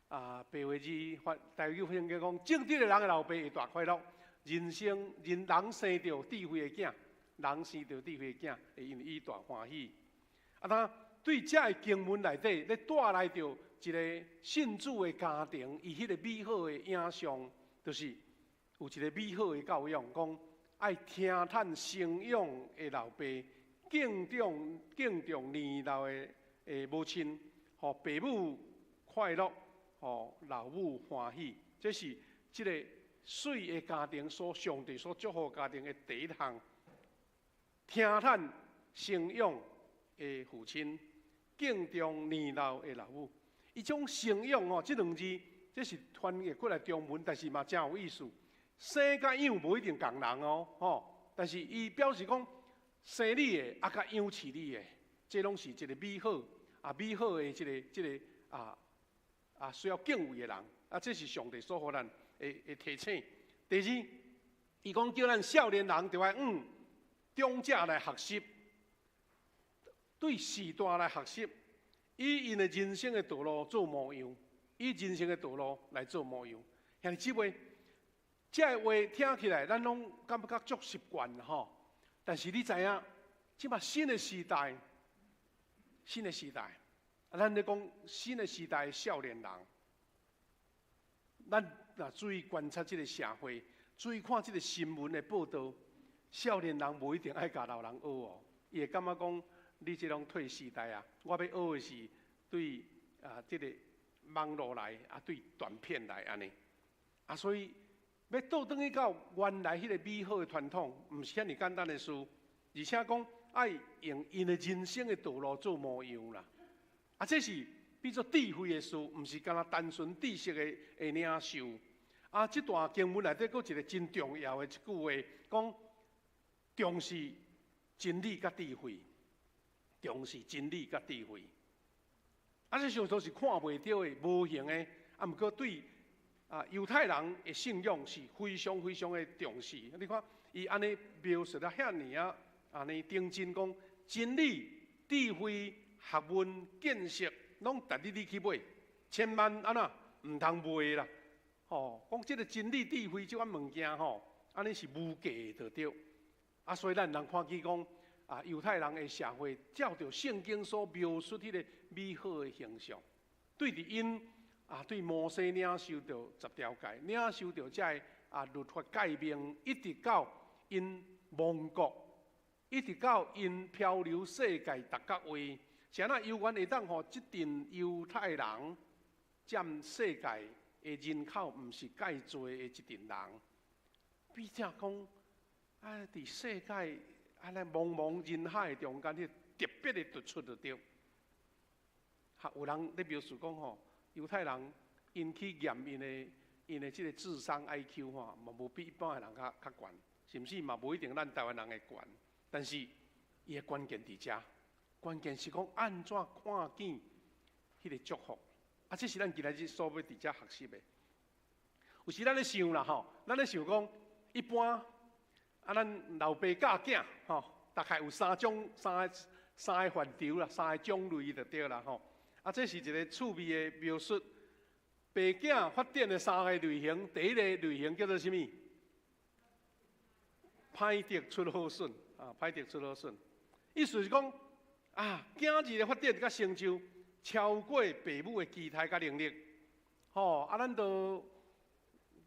啊，白話字發台語聖經講，正直的人的老爸會大快樂。人生人人生著智慧的囝，人生著智慧的囝，會因為伊大歡喜。啊，當對這个經文內底，咧帶來著一个信主的家庭，伊彼个美好的影像，就是有一个美好的教養，講愛聽趁生養的老爸，敬重敬重年老的母親，予爸母快樂，予老母歡喜。這是這个媠的家庭所上帝所祝福家庭的第一項，聽趁生養的父親，敬重年老的老母。伊將生養吼，這兩字，這是翻譯過來中文，但是嘛誠有意思。生佮養無一定仝人哦，吼！但是伊表示講，生你的啊，佮養飼你的，這攏是一個美好啊，美好的這個啊需要敬畏的人啊，這是上帝所予咱的提醒。第二，伊講叫咱少年人著愛向長者來學習，對時代來學習，以𪜶的人生的道路做模樣，以人生的道路來做模樣。兄弟姊妹，這个話聽起來，咱攏感覺足習慣吼。但是你知影，這馬新的時代，新的時代，啊，咱咧講新的時代的少年人，咱若注意觀察這个社會，注意看這个新聞的報道，少年人無一定愛共老人學哦。伊會感覺講，你這種退時代啊，我欲學的是對啊，這个網路來啊，對短片來按呢。啊，所以欲倒轉去到原來彼个美好的傳統，毋是遐爾簡單的事，而且講愛用𪜶的人生的道路做模樣啦。啊，這是變做智慧的事，毋是干焦單純知識的領受。啊，這段經文內底閣有一個真重要的一句話，講重視真理佮智慧，重視真理佮智慧。啊，這常常是看袂著的、無形的，啊，毋過對啊猶太人的信仰是非常非常的重視。你看，伊按呢描述得遐爾啊，按呢認真講真理、智慧、學問、見識，攏值得你去買，千萬按怎毋通賣啦！吼，講這个真理、智慧這款物件吼，按呢是無價的對。啊，所以咱人看見講啊，猶太人的社會照著聖經所描述彼个美好的形象，對佇𪜶啊，對摩西領受著十條誡，領受著這个啊律法誡命，一直到𪜶亡國，一直到𪜶漂流世界逐角位，是按怎猶原會當予這陣猶太人佔世界的人口，毋是蓋濟的一陣人。比者講，啊，佇世界按呢茫茫人海中間，彼特別的突出就對。哈，有人咧描述講吼，猶太人𪜶去驗𪜶的這个智商 IQ 吼，嘛無比一般的人較懸，甚至嘛無一定咱台灣人會懸。但是伊的關鍵佇遮，關鍵是講按怎看見彼个祝福。啊，這是咱今仔日所欲佇遮學習的。有時咱咧想啦吼，咱咧想講，一般啊，咱老爸教囝吼，大概有三種、三個範疇啦，三個種類就對啦吼。啊，這是一个趣味的描述。爸囝發展的三個類型，第一個類型叫做啥物？歹竹出好筍啊！歹竹出好筍，意思是講啊，囝兒的發展佮成就超過爸母的期待佮能力。吼，啊，咱都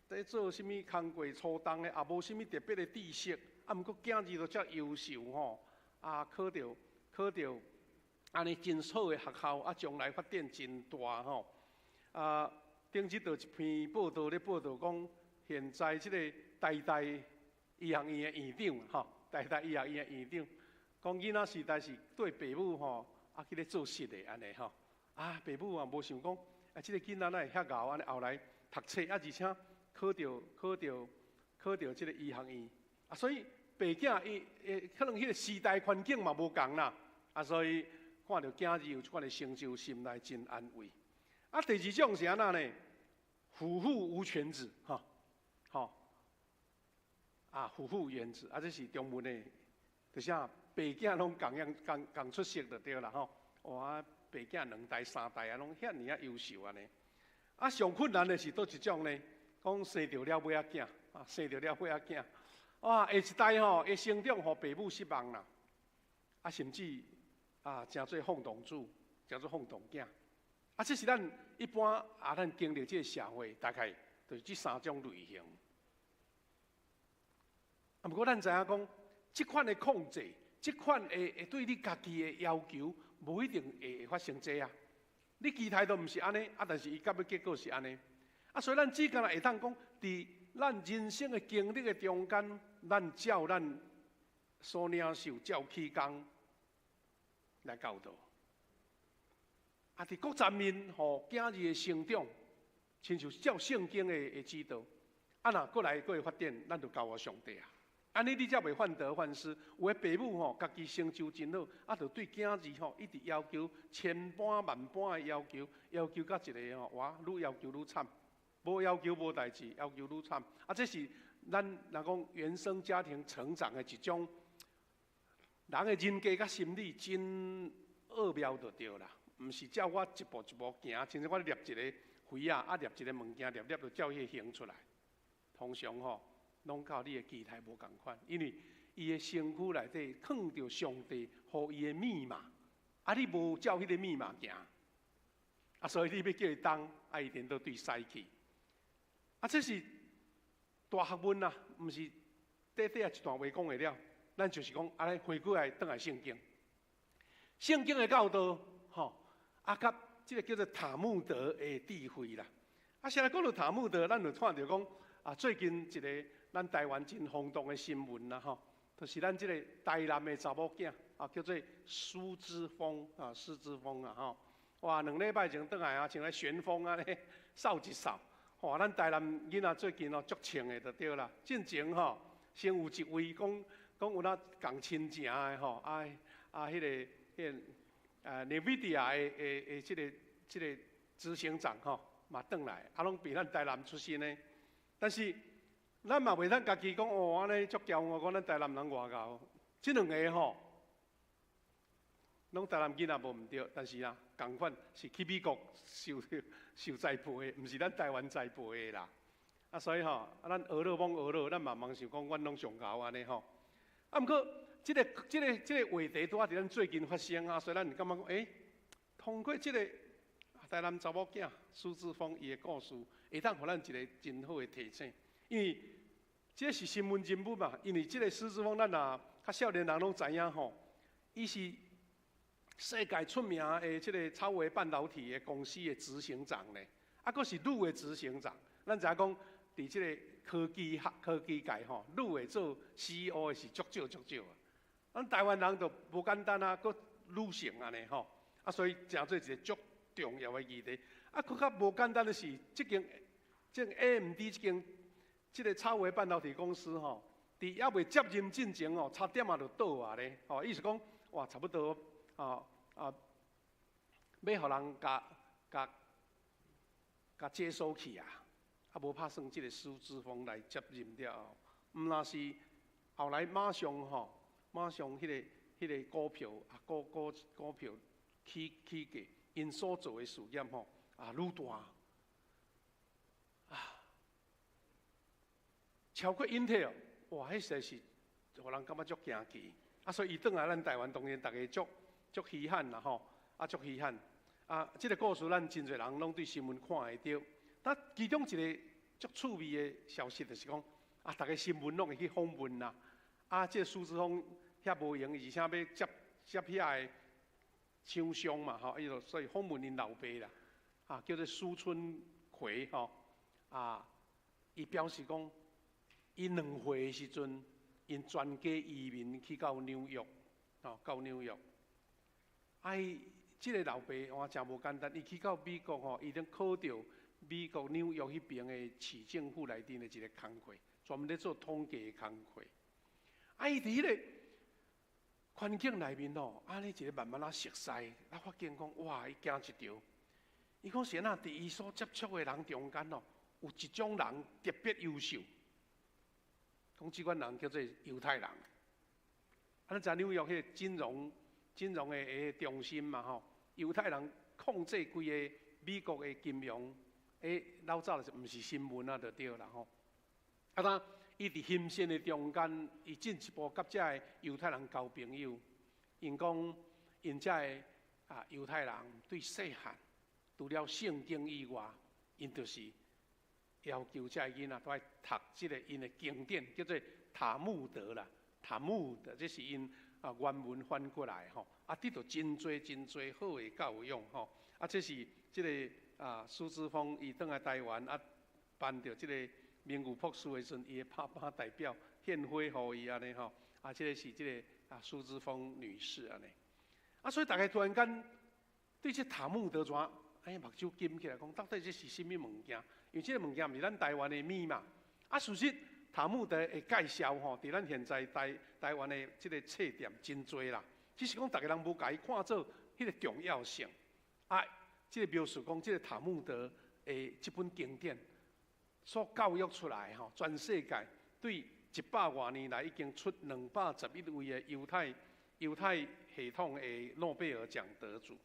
佇做啥物工課粗重的，也無啥物特別的知識，啊，毋過囝兒都遮優秀吼，啊，考著按呢真好的學校，啊，將來發展真大吼。啊，頂日就一篇報道咧報道講，現在這个台大醫學院的院長吼，台大醫學院的院長，講囡仔時代是對爸母吼，啊去咧做實的按呢吼。啊，爸母也無想講，啊，這個囡仔哪會遐𠢕按呢，後來讀冊啊，而且考著這個醫學院。啊，所以爸囝伊會可能彼個時代環境嘛無仝啦。啊，所以看著囝兒有這款的成就，心內真安慰。啊，第二種是按怎呢？虎父無犬子，吼，吼，啊，虎父無犬子，啊，這是中文的，就是啊，爸囝攏仝樣仝仝出色就對啦，吼。哇，爸囝兩代三代啊，攏遐爾仔優秀按呢。啊，上困難的是佗一種呢？講生著了尾仔囝，啊，生著了尾仔囝，哇，下一代吼會成長，予爸母失望啦，啊，甚至啊，成做放蕩子，成做放蕩囝。啊，這是咱一般啊，咱經歷這個社會，大概就是這三種類型。啊，毋過咱知影講，這款的控制，這款會對你家己的要求，無一定會發生這啊。你期待都毋是按呢，啊，但是伊到尾結果是按呢。啊，所以咱只敢若會當講，佇咱人生的經歷的中間，咱照咱所領受、照起工來教導。啊！佇各層面，予囝兒的成長，親像照聖經的指導。啊，若閣來閣會發展，咱就交予上帝啊。按呢，你才袂患得患失。有的爸母吼，家己成就真好，啊，就對囝兒吼一直要求千般萬般的要求，要求到一个吼，哇，愈要求愈慘。無要求無代誌，要求愈慘。啊，這是咱若講原生家庭成長的一種人的人格佮心理真奧妙就對啦。毋是照我一步一步行，親像我捏一个肥仔，啊捏一个物件，捏捏就照彼个形出來。通常吼，攏佮你的期待無仝款，因為伊的身軀內底囥著上帝予伊的密碼，啊你無照彼个密碼行，啊所以你欲叫伊動，啊伊顛倒對西去。啊這是大學問啊，毋是短短仔一段話講會了。咱就是講，按呢回過來轉來聖經，聖經的教導，吼。啊，佮這个叫做塔木德的智慧啦。啊，現在講到塔木德，咱就看著講啊，最近一个咱台灣真轟動的新聞啦，吼，就是咱這个台南的查某囝啊，叫做蘇姿豐啊，蘇姿豐啊，吼，哇，2禮拜前轉來啊，像咧旋風按呢掃一掃，哇，咱台南囡仔最近哦足穿的就對啦。進前吼，先有一位講講有那仝親情的吼，啊啊，彼个。NVIDIA 的這個執行長吼嘛轉來，啊，攏佇咱台南出身的，但是咱嘛袂當家己講哦，按呢足驕傲，講咱台南人偌𠢕。這兩个吼，攏台南囡仔無毋對，但是啊，仝款是去美國受栽培的，毋是咱台灣栽培的啦。啊，所以吼，啊，咱學了罔學了，咱嘛茫想講，阮攏上𠢕按呢吼。啊，毋過。這個話題拄仔佇咱最近發生啊，所以咱感覺講，欸，通過這個台南查某囝蘇姿豐伊的故事，會當予咱一个真好的提醒。因為這是新聞人物嘛，因為這個蘇姿豐，咱若較少年人攏知影吼，伊是世界出名的這個超微半導體的公司的執行長呢，啊，閣是女的執行長。咱知影講，佇這個科技界吼，女的做 CEO 的是足少足少啊。咱台灣人就無簡單啊，閣女性按呢吼，啊，所以成做一个足重要的議題。啊，閣較無簡單的是，這間這 AMD 這間這个超微半導體公司吼，佇猶未接任進前哦，差點仔就倒啊咧，吼，意思講，哇，差不多啊啊，欲予人共共共接收去啊，啊，無拍算這个蘇姿豐來接任了後，毋若是後來馬上吼。馬上彼个股票啊，股票起價，𪜶所做的事業吼啊，愈大啊，超過 Intel，哇！彼實在是予人感覺足驚奇啊！所以伊轉來咱台灣，當然逐家足足稀罕啦吼，啊足稀罕啊！這个故事咱真濟人攏對新聞看會著。但其中一个足趣味的消息就是講，啊，逐家新聞攏會去訪問啦，啊，這个蘇姿豐。遐無閒，而且欲接接遐个廠商嘛，吼，伊就所以訪問𪜶老爸啦，啊，叫做蘇春奎吼，啊，伊表示講，伊2歲的時陣，𪜶全家移民去到紐約，吼，到紐約。啊，伊這个老爸哇，誠無簡單，伊去到美國吼，伊咧考著美國紐約彼爿的市政府內面的一个工課，專門咧做統計的工課。啊，伊佇彼个環境內面吼，按呢一个慢慢仔熟似，啊，發現講哇，伊驚一著。伊講是按怎佇伊所接觸的人中間哦，有一種人特別優秀。講這款人叫做猶太人。啊，咱知紐約彼个金融的中心嘛吼，猶太人控制規個美國的金融，老早就是毋是新聞啊，就對啦吼。啊，當伊佇欣羨的中間，伊進一步佮遮个猶太人交朋友，𪜶講𪜶遮个啊猶太人對細漢除了聖經以外，𪜶就是要求遮个囡仔都愛讀這个𪜶的經典，叫做塔木德啦。塔木德，這是𪜶啊原文翻過來吼，啊得著真濟真濟好的教養吼。啊，這是這个啊蘇姿豐伊轉來台灣啊，頒著這个名譽博士的時陣，伊的爸爸代表獻花予伊按呢吼。啊，這个是這个啊蘇姿豐女士按呢。啊，所以大家突然間對這塔木德怎哎目睭金起來，講到底這是啥物物件？因為這个物件毋是咱台灣的物嘛。啊，事實塔木德的介紹吼，佇咱現在台灣的這个冊店真濟啦。只是講逐家人無共伊看做彼个重要性。啊，這个描述講這个塔木德的這本經典所教育出來吼，全世界對一百外年來已經出211位的猶太系統的諾貝爾獎得主。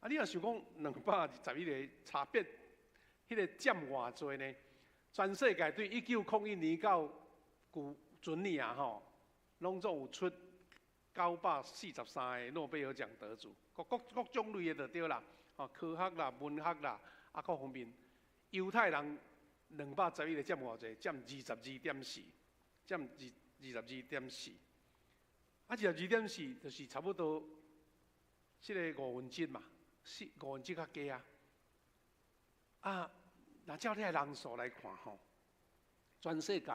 啊，你若想講211個差別，彼个佔偌濟呢？全世界對1901年到舊陣年啊吼，攏總有出943個諾貝爾獎得主，各各各種類的就對啦，吼，科學啦、文學啦，啊各方面，猶太人211個佔偌濟？佔22.4，佔二十二點四。啊，二十二點四就是差不多，這个五分之一嘛，四五分之一較低啊。啊，若照這个人數來看吼，全世界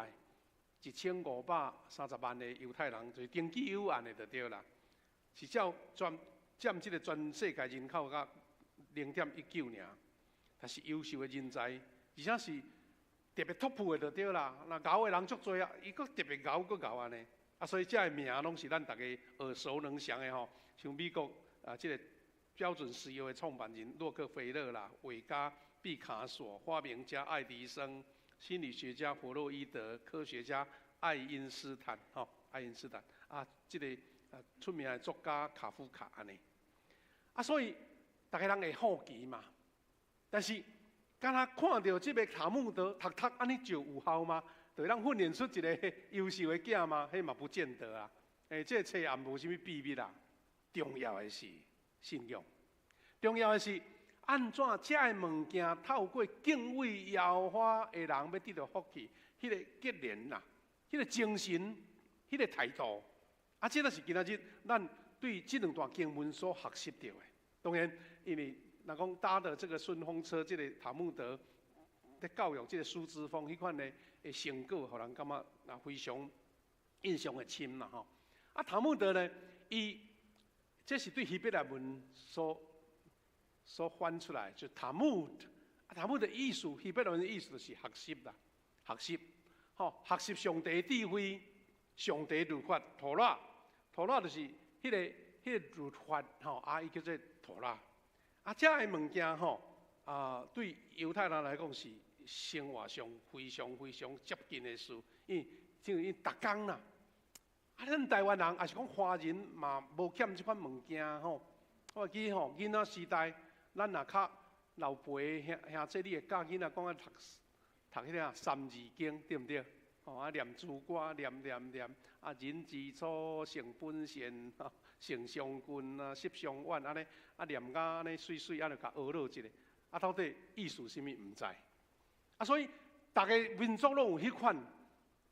1530萬个猶太人，就是登記有案的就對啦，是照全佔這个全世界人口甲0.19爾，但是優秀的人才，而且是特別 top 的就對啦。若𠢕的人足濟啊，伊閣特別𠢕閣𠢕按呢。啊，所以這个名攏是咱逐家耳熟能詳的吼，像美國啊，這个標準石油的創辦人洛克菲勒啦，畫家畢卡索，發明家愛迪生，心理學家弗洛伊德，科學家愛因斯坦，吼，愛因斯坦啊，這个啊出名的作家卡夫卡按呢。啊，所以逐家人會好奇嘛，但是敢若看著這个塔木德讀讀按呢就有效嗎？就會當訓練出一个優秀的囝嗎？彼嘛不見得啊。欸，這个冊也無啥物秘密啦。重要的是信仰，重要的是按怎這个物件透過敬畏耶和華的人欲得著福氣，彼个結連啦，彼个精神，彼个態度。啊，這个是今仔日咱對這兩段經文所學習著的。當然，因為若講搭的這个順風車，這个塔木德咧教育這个蘇姿豐彼款的成果，予人感覺啊非常印象的深啦吼。啊，塔木德呢，伊這是對希伯來文所翻出來，就塔木德。啊，塔木德意思，希伯來文的意思就是學習啦，學習，吼，學習上帝智慧，上帝律法，妥拉，妥拉就是彼个律法，吼，啊，伊叫做妥拉。啊，這个物件吼，啊，對猶太人來講是生活上非常非常接近的事，因為逐工啦。啊，咱台灣人，抑是講華人嘛，無欠這款物件吼。我記吼，囡仔時代，咱若較老輩兄兄姊，你會教囡仔講愛讀讀彼个三字經，對毋對？吼啊，念珠歌，念念念，啊，人之初，性本善，性相近啊，習相遠，按呢，啊，念甲按呢媠媠，按呢共學落一下，啊，到底意思啥物毋知？啊，所以逐个民族攏有彼款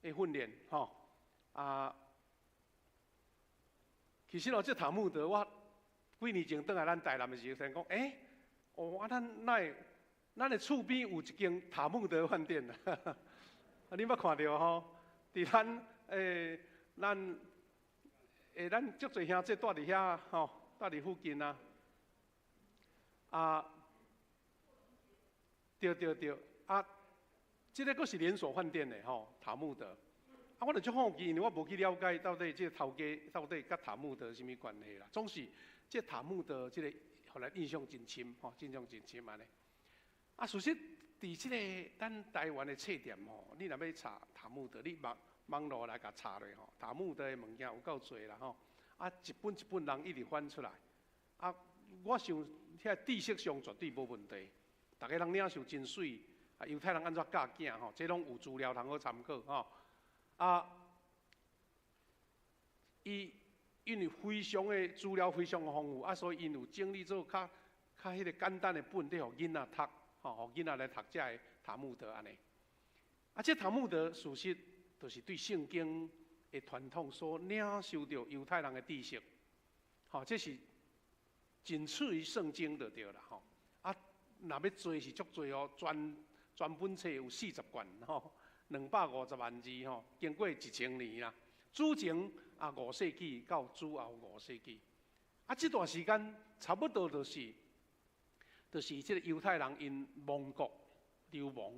的訓練，吼啊。其實哦，這塔木德，我幾年前轉來咱台南的時候，講，欸，哦，啊，咱哪會咱的厝邊有一間塔木德飯店啊？啊，你捌看著吼？佇咱欸，咱足濟兄弟蹛佇遐吼，蹛佇附近啊。啊，對對對，啊，這个閣是連鎖飯店的吼，塔木德。啊，我就足好奇，因為我無去了解到底這个頭家到底佮塔木德啥物關係啦。總是這塔木德這个，予咱印象真深吼，印象真深按呢。啊，事實佇這个咱台灣的冊店吼，你若欲查塔木德，你網網路來共查落吼，塔木德的物件有夠濟啦吼。啊，一本一本人一直翻出來。啊，我想遐知識上絕對無問題，逐家人領袖真媠，啊，猶太人按怎教囝吼，這攏有資料通好參考吼。啊，伊因為非常的資料非常豐富，啊，所以𪜶有整理做較較彼个簡單的本，咧予囡仔讀，吼，予囡仔來讀這个塔木德按呢。啊，這塔木德事實就是對聖經的傳統所領受著猶太人的知識，吼，這是僅次於聖經就對啦，吼。啊，若欲濟是足濟哦，全全本冊有40卷，吼。250萬字吼，經過1000年啦。主前啊五世紀到主後五世紀，啊，這段時間差不多就是這個猶太人𪜶亡國流亡，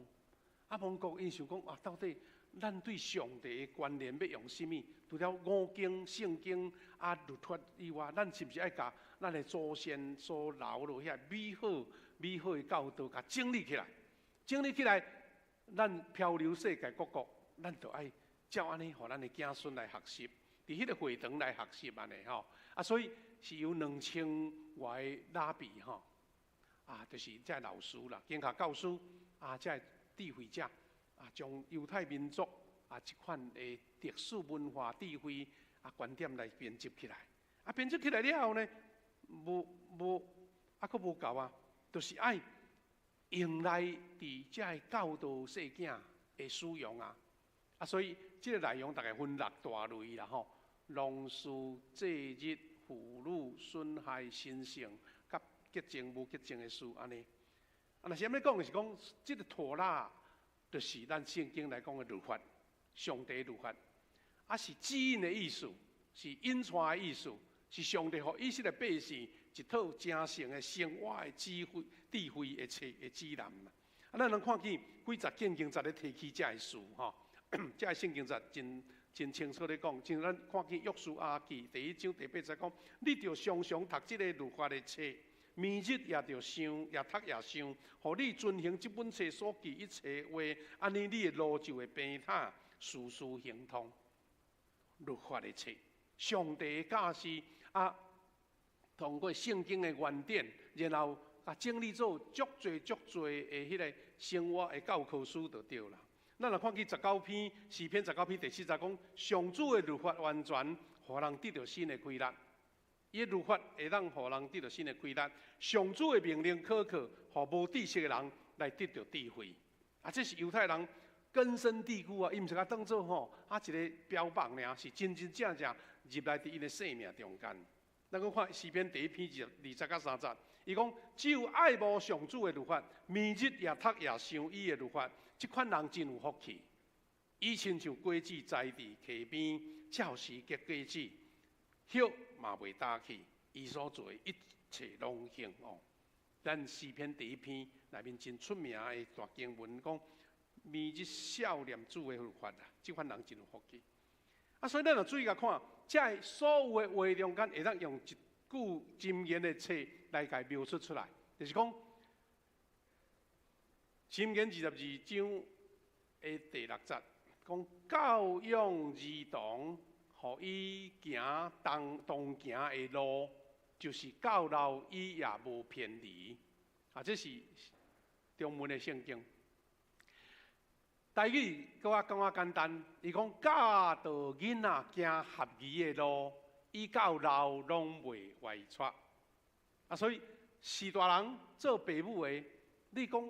啊亡國𪜶想講啊，到底咱對上帝的觀念欲用啥物？除了五經、聖經啊律法以外，咱是毋是愛共咱的祖先所留落遐美好、美好的教導，共整理起來？整理起來。咱漂流世界各國，咱就愛照按呢，予咱的子孫來學習，佇彼个會堂來學習按呢吼。啊，所以是由2000外个拉比吼，啊，就是這个老師啦，經學教師啊，這个智慧者啊，將猶太民族啊這款的歷史文化智慧啊觀點來編輯起來。啊，編輯起來了後呢，無無啊，閣無夠啊，就是愛用來佇這个教導細囝的使用啊，啊，所以這个內容大概分六大類啦吼：農事、祭日、婦女、損害、神聖、佮潔淨無潔淨的事按呢。啊，若是按呢講，就是講這个妥拉，就是咱聖經來講的律法，上帝律法，啊是指引的意思，是引帶的意思，是上帝予以色列百姓一套成聖的生活的智慧、智慧的冊的指南啦。啊，咱能看見幾節聖經節咧提起這个事吼，這个聖經節真真清楚咧講，像咱看見約書亞記第一章第八節講，你著常常讀這个律法的冊，暝日也著想，也讀也想，予你遵行這本冊所記一切話，按呢你的路就會平坦，事事亨通。律法的冊，上帝的教示啊，通過聖經的原典，然後共整理做足濟足濟的彼个生活的教科書就對啦。咱若看見十九篇詩篇十九篇第四節講，上主的律法完全，予人得著新的快樂。伊的律法會當予人得著新的快樂。上主的命令可靠，予無知識的人來得著智慧。啊，這是猶太人根深蒂固啊，伊毋是共當做吼啊一個標榜爾，是真真正正入來佇𪜶的生命中間。咱閣看詩篇第一篇二二節到三節，伊講只有愛慕上主的律法，暝日也讀也想伊的律法，這款人真有福氣。伊親像果子栽佇溪邊，照時結果子，葉嘛袂焦去，伊所做的一切攏興旺。咱詩篇第一篇內面真出名的大經文講，暝日思念主的律法啊，這款人真有福氣。啊，所以咱若注意共看，這个所有的話中間會當用一句箴言的冊來共描述出來，就是講，箴言22章的第六節，講教養兒童，予伊行當當行的路，就是到老伊也無偏離。啊，這是中文的聖經。台語閣較講較簡單，伊講教導囡仔行合宜的路，伊到老攏袂歪趖。啊，所以是大人做爸母的，你講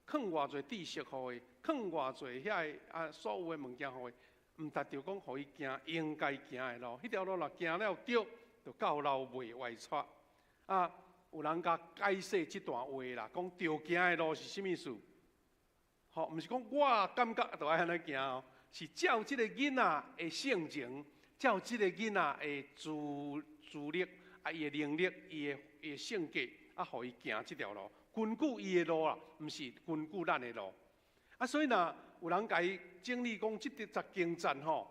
囥偌濟知識予伊，囥偌濟遐个啊所有的物件予伊，毋達著講予伊行應該行的路。彼條路若行了對，就到老袂歪趖。啊，有人共解釋這段話啦，講著行的路是啥物意思？吼，毋是講我感覺就愛按呢行哦，是照這个囡仔的性情，照這個囡仔的資歷，啊，伊的能力，伊的性格，啊，予伊行這條路，根據伊的路啦，毋是根據咱的路。啊，所以若有人共伊整理講，這十經節吼，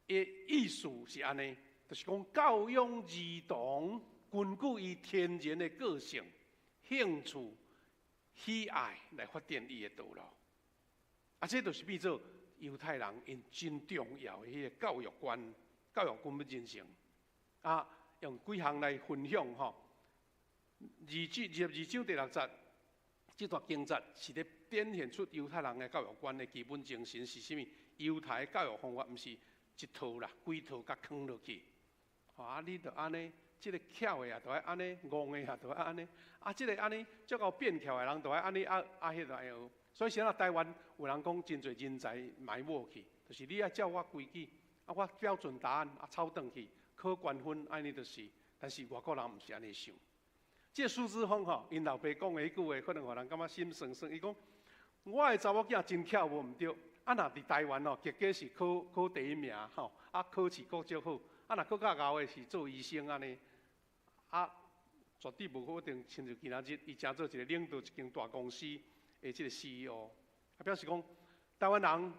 伊的意思是按呢，就是講教養兒童，根據伊天然的個性、興趣、喜愛來發展伊的道路。啊，這就是變做猶太人𪜶真重要的彼个教育觀、教育觀欲人生。啊，用幾項來分享吼。22章第六節，這段經節是咧展現出猶太人的教育觀的基本精神是啥物？猶太教育方法毋是一套啦，規套共囥落去。啊，你著按呢，這个巧的也著愛按呢，戇的也著愛按呢。啊，這个按呢，足𠢕變巧的人著愛按呢，啊啊，彼个愛學。所以現在台灣有人講真濟人才埋沒去，就是你愛照我規矩，啊，我標準答案啊，抄轉去，考懸分，按呢就是。但是外國人毋是按呢想。這個蘇姿豐吼，𪜶老爸講的彼句話，可能予人感覺心酸酸。伊講：我的查某囝真巧無毋對，啊，若佇台灣吼，結果是考考第一名吼，啊，考試閣足好，啊，若閣較𠢕的是做醫生按呢，啊，絕對無可能親像今仔日，伊成做一個領導一間大公司的這個 CEO，啊，表示講台灣人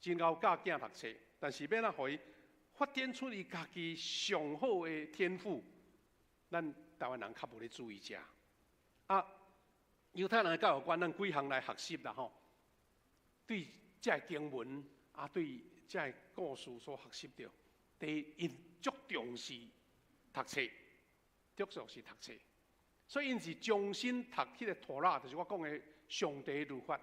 真𠢕教囝讀冊，但是欲按怎予伊發展出伊家己上好的天賦，咱台灣人較無咧注意這。啊，猶太人的教育觀，咱幾項來學習啦吼。對這个經文啊，對這个故事所學習著，第一，𪜶足重視讀冊，足重視讀冊，所以𪜶是終身讀彼个妥拉，就是我講的上帝律法。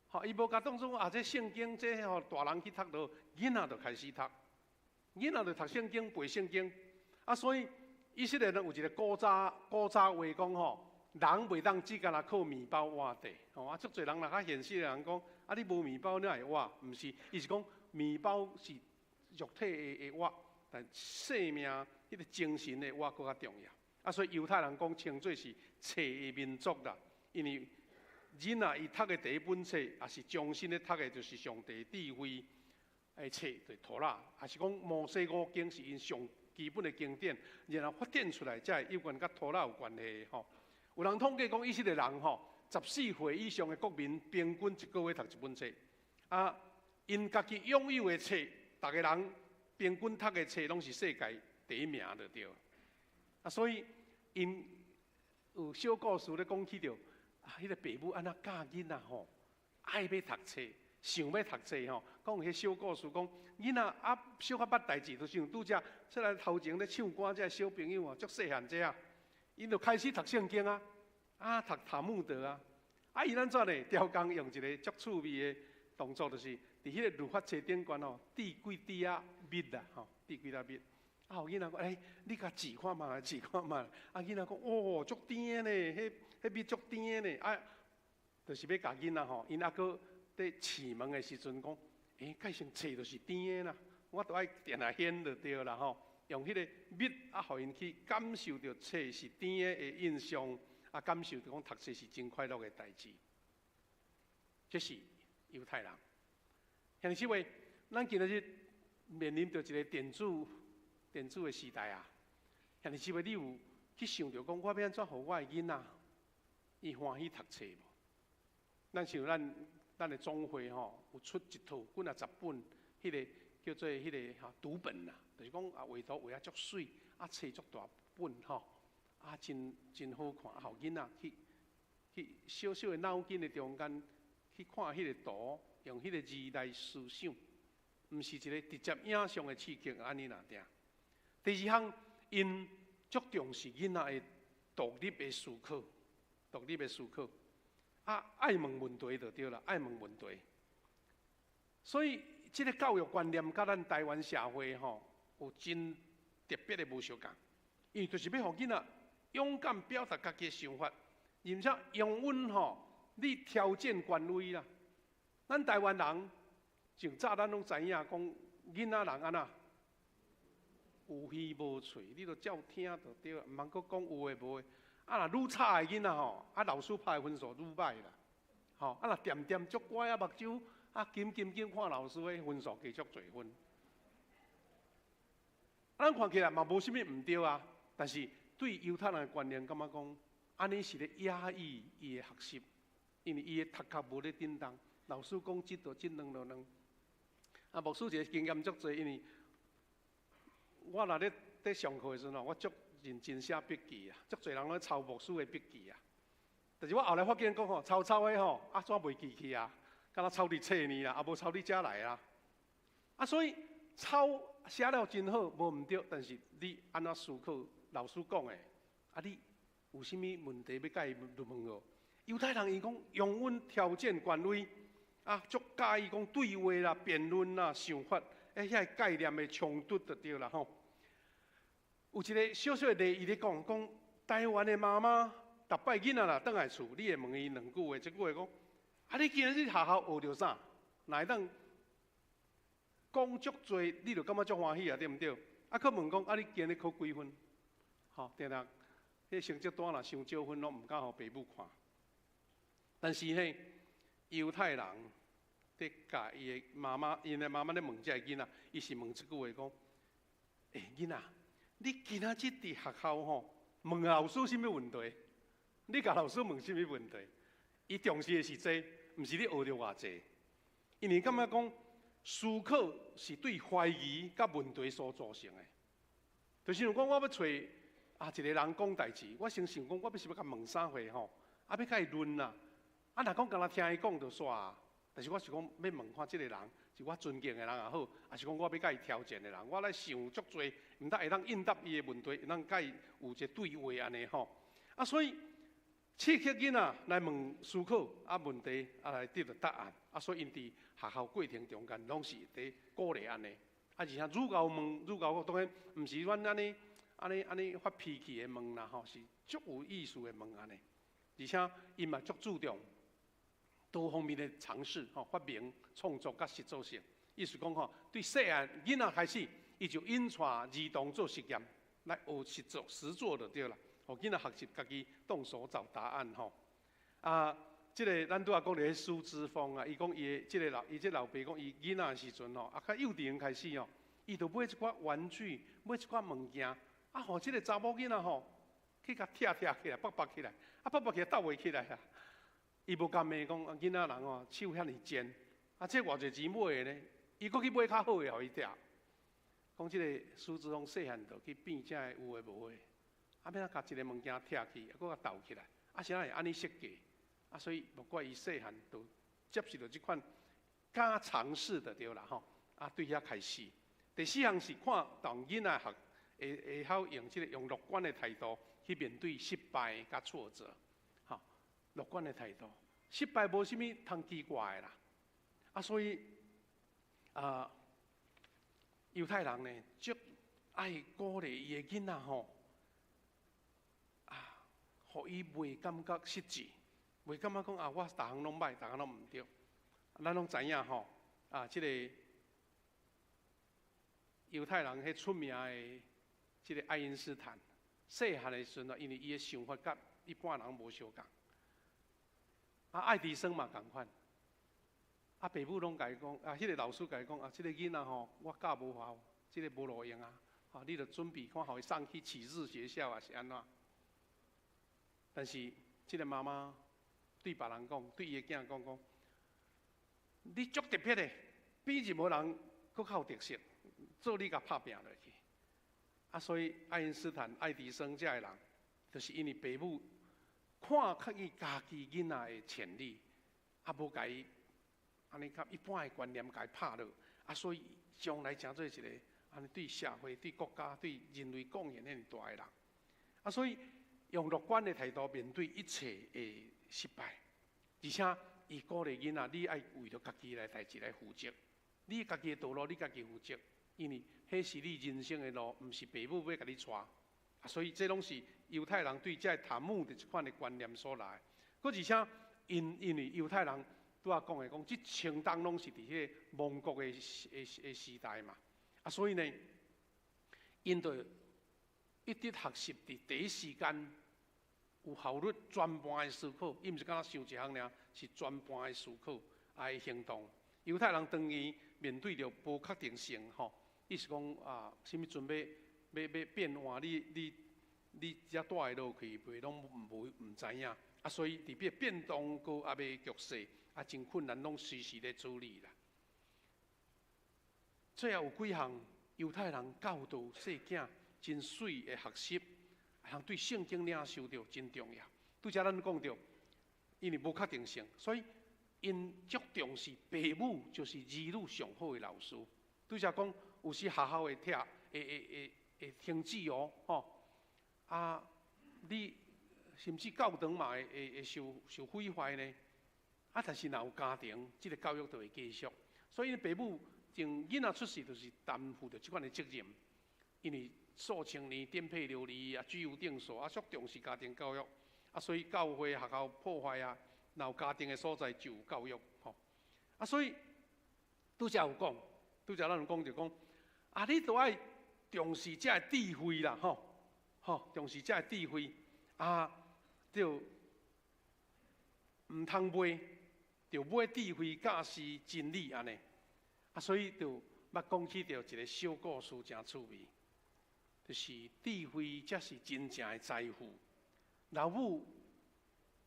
吼，伊無共當做啊，這聖經這吼大人去讀著，囡仔就開始讀，囡仔就讀聖經、背聖經。啊，所以以色列人有一个古早話講吼，人袂當只干焦靠麵包活著。吼啊，足濟人若較現實的人講，啊，你無麵包你會活？毋是，伊是講麵包是肉體的活，但生命彼个精神的活閣較重要。啊，所以猶太人講稱做是冊的民族啦，因為囡仔伊讀的第一本冊，也是終身咧讀的，就是上帝智慧的冊，就是妥拉，也是講摩西五經是𪜶上基本的經典，然後發展出來才會有關佮妥拉有關係吼。有人統計講，以色列人吼，14歲以上的國民平均一個月讀一本冊。啊，𪜶家己擁有的冊，逐个人平均讀的冊攏是世界第一名就對。啊，所以𪜶有小故事咧講起著，啊，彼个爸母按怎教囡仔吼，愛欲讀冊，想欲讀冊吼。講彼小故事講，囡仔啊小可捌代誌，就像拄才出來頭前咧唱歌這个小朋友啊，足細漢這啊，𪜶就開始讀聖經啊，啊讀塔木德啊，啊伊按怎呢？刁工用一个足趣味的動作，就是佇彼个律法冊頂懸吼，滴幾滴仔蜜啦，吼，滴幾粒蜜。啊，予囡仔講，欸，你共試看覓，試看覓。啊，囡仔講，哦，足甜的呢，彼彼蜜足甜的呢。啊，就是欲共囡仔吼，𪜶猶閣佇試問的時陣講，欸，蓋成冊就是甜的啦，我都愛定定顯就對啦吼。用彼个蜜啊，予𪜶去感受著冊是甜的的印象，啊，感受著講讀冊是真快樂的代誌。這是猶太人。兄弟姊妹，咱今仔日面臨著一個電子的時代啊！兄弟姊妹，你有去想著講，我欲按怎予我的囡仔伊歡喜讀冊無？咱像咱的總會吼，有出一套幾若十本，彼个叫做彼个吼讀本啦，就是講啊畫圖畫啊足媠，啊冊足大本吼，啊真真好看，予囡仔去小小的腦筋的中間去看彼个圖，用彼个字來思想，毋是一个直接影像的刺激，按呢爾爾。第二項，𪜶足重視囡仔的獨立的思考，獨立的思考，啊，愛問問題就對啦，愛問問題。所以，這个教育觀念佮咱台灣社會吼有真特別的無相仝，因為就是欲予囡仔勇敢表達家己的想法，而且容允吼你挑戰權威啦。咱台灣人上早咱攏知影講，囡仔人按怎？有耳無喙，你著照聽就對，毋通閣講有的無的。啊，若愈吵的囡仔吼，啊老師拍的分數愈歹啦。吼，啊若恬恬足乖啊，目睭啊緊緊緊看老師的分數加足濟分。啊，咱看起來嘛無啥物毋對啊，但是對猶太人的觀念，感覺講，按呢是咧壓抑伊的學習，因為伊的頭殼無咧振動。老師講這就這，兩就兩。啊，牧師一个經驗足濟，因為我若咧上課的時陣吼，我足認真寫筆記啊，足濟人攏抄牧師的筆記啊。但是我後來發現講吼，抄抄的吼，啊怎袂記去啊？敢若抄佇冊呢啦，啊無抄佇遮來啊。啊，所以抄寫了真好，無毋對，但是你按怎思考老師講的？啊，你有啥物問題欲共伊問無？猶太人伊講勇於挑戰權威，啊，足佮意講對話啦、辯論啦、想法，欸，遐个概念的衝突就對啦吼。有一个小小的例，伊咧講講台灣的媽媽，逐擺囡仔若轉來厝，你會問伊兩句話，一句話講：啊，你今仔日學校學著啥？若會當講足濟，你就感覺足歡喜啊，對毋對？啊，閣問講：啊，你今日考幾分？吼，定定，彼成績單若傷少分，攏毋敢予爸母看。但是呢，猶太人佇共伊的媽媽，𪜶的媽媽咧問這个囡仔，伊是問這句話講：欸，囡仔，你今仔日佇學校吼，問老師啥物問題？你共老師問啥物問題？伊重視的是這個，毋是你學著偌濟。因為感覺講思考是對懷疑佮問題所造成的。就是講我欲揣啊一個人講代誌，我先想講我欲是欲共問啥貨吼，啊欲共伊論啦。啊若講干焦聽伊講就煞啊。但是我是講欲問看這个人是我尊敬的人也好，抑是講我欲共伊挑戰的人，我來想足濟，毋但會當應答伊的問題，會當共伊有一個對話按呢吼。啊，所以刺激囡仔來問思考啊問題，啊來得著答案。啊，所以𪜶佇學校過程中間攏是佇鼓勵按呢。啊，而且愈𠢕問愈𠢕，當然毋是阮按呢按呢按呢發脾氣的問啦吼，是足有意思的問按呢。而且𪜶嘛足注重多方面的嘗試，吼，發明、創作佮實作性。意思講吼，對細漢囡仔開始，伊就引帶兒童做實驗，來學實作實做就對啦。予囡仔學習家己動手找答案吼。啊，這个咱拄仔講著彼蘇姿豐啊，伊講伊的這个老，伊這老爸講伊囡仔的時陣吼，啊，較幼稚園開始吼，伊就買一寡玩具，買一寡物件，啊，予這个查某囡仔吼，去共拆拆起來，縛縛起來，啊，縛縛起來鬥袂起來啊。伊無甘的講，囡仔人吼手遐爾尖，啊，這偌濟錢買的呢？伊閣去買較好的予伊拆。講這个蘇姿豐細漢就去變這个有的無的，啊，欲按怎共一个物件拆去，啊，閣共鬥起來，啊，啥會按呢設計？啊，所以無怪伊細漢就接受著這款敢嘗試就對啦吼。啊，對遐開始。第四項是看當囡仔學會會曉用這个用樂觀的態度去面對失敗佮挫折，吼，樂觀的態度。失敗無啥物通奇怪的啦，啊，所以啊，猶太人呢，足愛鼓勵伊的囡仔吼，啊，予伊袂感覺失志，袂感覺講啊，我逐項攏䆀，逐項攏毋對。咱攏知影吼，啊，這個猶太人彼出名的這个愛因斯坦，細漢的時陣因為伊的想法佮一般人無相仝。啊，愛迪生嘛仝款，啊，爸母攏共伊講，啊，彼个老師共伊講，啊，這个囡仔吼，我教無好，這个無路用啊，啊，你著準備看予伊送去啟智學校抑是按怎？但是這个媽媽對別人講，對伊的囝講講，你足特別的，比任何人閣較有特色，做你共拍拚落去。啊，所以愛因斯坦、愛迪生這个人，就是因為爸母看較見家己囡仔的潛力，啊，無共伊按呢較一般的觀念共伊拍落，啊，所以將來成做一个按呢對社會、對國家、對人類貢獻遐爾大的人。啊，所以用樂觀的態度面對一切的失敗，而且伊鼓勵囡仔，你愛為著家己的代誌來負責，你家己的道路你家己負責，因為彼是你人生的路，毋是爸母欲共你帶。啊，所以這攏是猶太人對這个塔木德這款的觀念所來。閣而且，𪜶因為猶太人拄仔講的講，這千冬攏是佇彼个亡國的時代嘛。啊，所以呢，𪜶就一直學習佇第一時間有效率全盤的思考，伊毋是干焦想一項爾，是全盤的思考來行動。猶太人當伊面對著無確定性吼，意思講啊，啥物陣欲欲變換你遮蹛會落去，袂攏無毋知影。啊，所以佇變變動閣猶未局勢，啊，真困難，攏隨時咧處理啦。最後有幾項猶太人教導細囝真媠的學習，通對聖經領受著真重要。拄才咱講著，因為無確定性，所以𪜶足重視爸母就是兒女上好的老師。拄才講有時學校會拆，會停止哦，吼啊，你甚至教堂嘛會受毀壞呢。啊，但是若有家庭，這個教育就會繼續。所以爸母從囡仔出世就是擔負著這款的責任，因為數千年顛沛流離啊，居無定所啊，足重視家庭教育啊，所以教會學校破壞啊，若有家庭的所在就有教育吼。啊，所以拄才有講，拄才咱有講就講，啊，你都愛重視這个智慧啦，吼，吼，重視這个智慧啊，就毋通賣，著買智慧教示真理按呢。啊，所以就捌講起著一个小故事，誠趣味，就是智慧才是真正的財富。老母，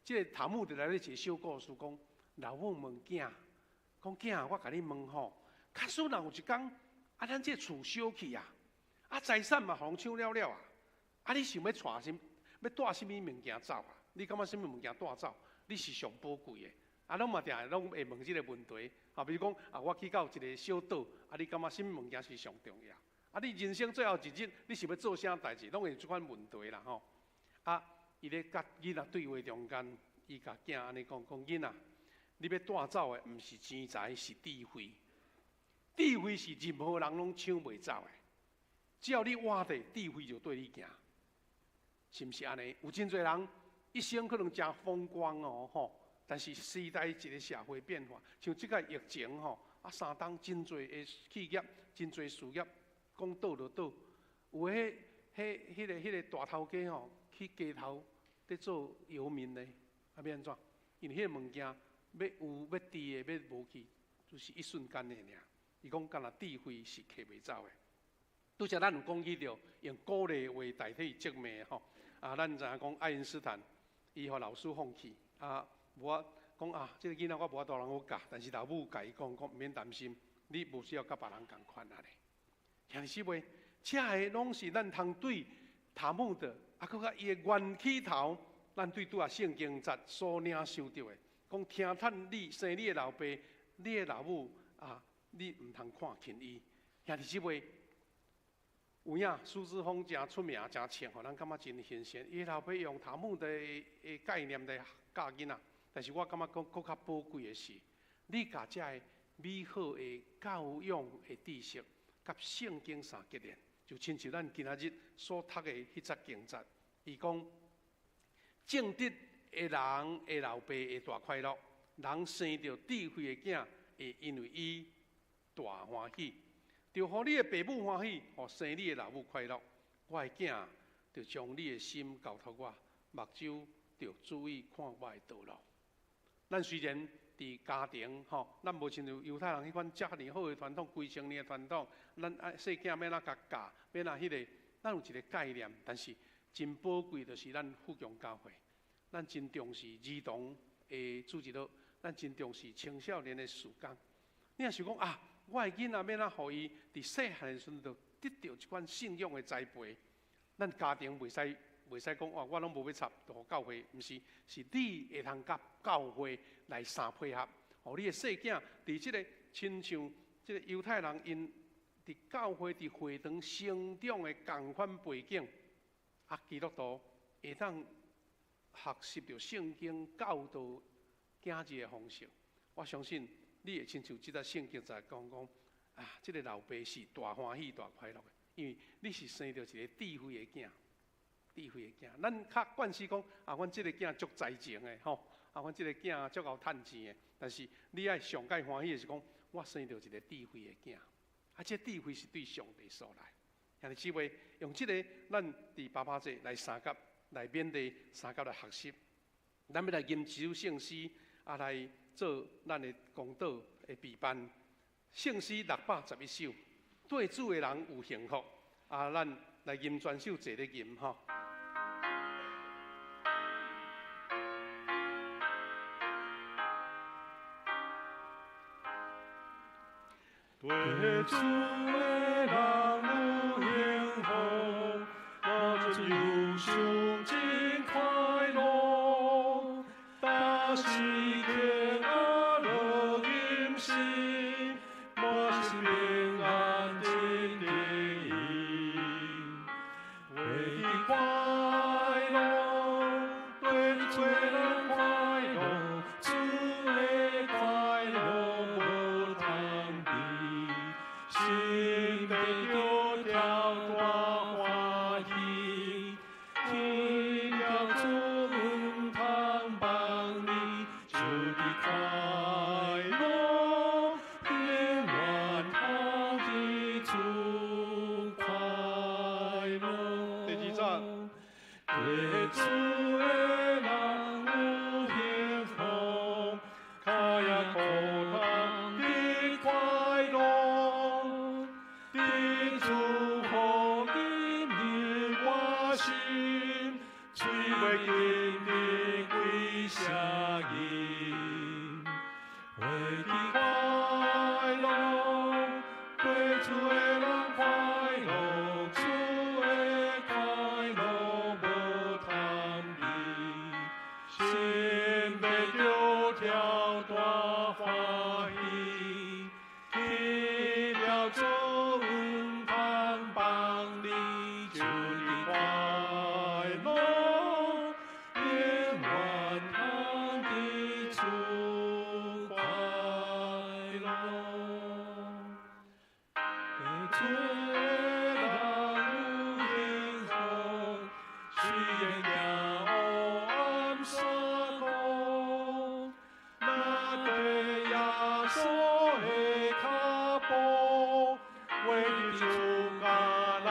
這个塔木德內底一个小故事講，老母問囝，講囝，我共你問吼，假使若有一工，啊，咱這个厝燒去啊，啊，財產嘛予人搶了了啊，啊，你想欲帶啥，欲帶啥物物件走啊？你感覺啥物物件帶走？你是上寶貴的？啊，攏嘛定會攏會問這个問題，啊，比如講啊，我去到一个小島，啊，你感覺啥物物件是上重要？啊，你人生最後一日，你想欲做啥代誌，攏會有這款問題啦，吼。啊，伊咧佮囡仔對話中間，伊共囝按呢講，講囡仔，你欲帶走的毋是錢財，是智慧。智慧是任何人攏搶袂走的，只要你活著，智慧就綴你行，是毋是按呢？有真濟人一生可能誠風光哦，吼。但是時代一个社會變化，像這個疫情吼，啊三冬真濟的企業、真濟事業講倒就倒，有彼彼彼彼個大頭家吼，去街頭佇做遊民呢，啊欲按怎？因為彼个物件欲有欲佇的欲無去，就是一瞬間的爾。伊講敢若智慧是摕袂走的。拄才咱有講起著用鼓勵話代替責罵吼，啊，咱知影講愛因斯坦，伊予老師放棄啊。無法講啊，這个囡仔我無法度通好教，但是老母共伊講講，毋免擔心，你無需要佮別人仝款按呢。兄弟姊妹，這个攏是咱通對塔木德，啊，閣較伊的緣起頭，咱對拄仔聖經節所領受著的，講聽趁你生你的老爸，你的老母啊，你毋通看輕伊。兄弟姊妹，有影蘇姿豐誠出名，誠穿，予咱感覺真新鮮。伊老爸用塔木德的概念來教囡仔。但是我感覺講閣較寶貴的是，你共這个美好的教養的知識，佮聖經相結連，就親像咱今仔日所讀的彼節經節，伊講正直的人的老爸會大快樂，人生著智慧的囝會因為伊大歡喜，著予你的爸母歡喜，予生你的老母快樂。我的囝，著將你的心交託我，目睭著注意看我的道路。咱雖然佇家庭吼，咱無親像猶太人彼款遮爾好的傳統，幾千年的傳統，咱愛細囝欲按怎共教，欲按怎彼个，咱有一个概念，但是真寶貴，就是咱富強教會，咱真重視兒童的主日學，咱真重視青少年的事工。你若想講啊，我的囡仔欲按怎予伊佇細漢的時陣就得著這款信仰的栽培，咱家庭袂使講哇，我攏無欲插，就予教會，毋是，是你會通佮教會來相配合，予你的細囝佇這个親像這个猶太人𪜶佇教會佇會堂成長的仝款背景，啊，基督徒會當學習著聖經教導囝兒的方式。我相信你會親像這節聖經在講講啊，這个老爸是大歡喜大快樂的，因為你是生著一个智慧的囝。智慧的囝，咱較慣勢講啊，阮這个囝足才情的吼，啊，阮這个囝足𠢕趁錢的。但是你愛上蓋歡喜的是講，我生著一个智慧的囝，啊，這智慧是對上帝所來。兄弟姊妹，用這个咱佇爸爸節來相佮來勉勵，相佮來學習。咱欲來吟一首聖詩，啊，來做咱的公禱的備辦。聖詩611首，對主的人有幸福，啊，咱。來吟全首坐咧吟吼。對主的人有幸福，我就憂傷真快樂。但是天阿樂吟詩，滿心平安真得意。為的快樂，對主的人快樂，主的快樂無通比。心底就跳大歡喜，天了主恩通幫你，就的快樂，永遠通的主快樂。第二節，對主的人有幸福，跤也可通的快樂。得主予今日我心，喙袂禁的歸聲音。為的快樂，對主的人快樂，主的快樂無通比，心底就跳大歡喜，天了主恩通幫你，就的快樂，永遠通的主快樂。對主的人有幸福，雖然行黑暗山谷，若對耶穌的腳步，為的主教咱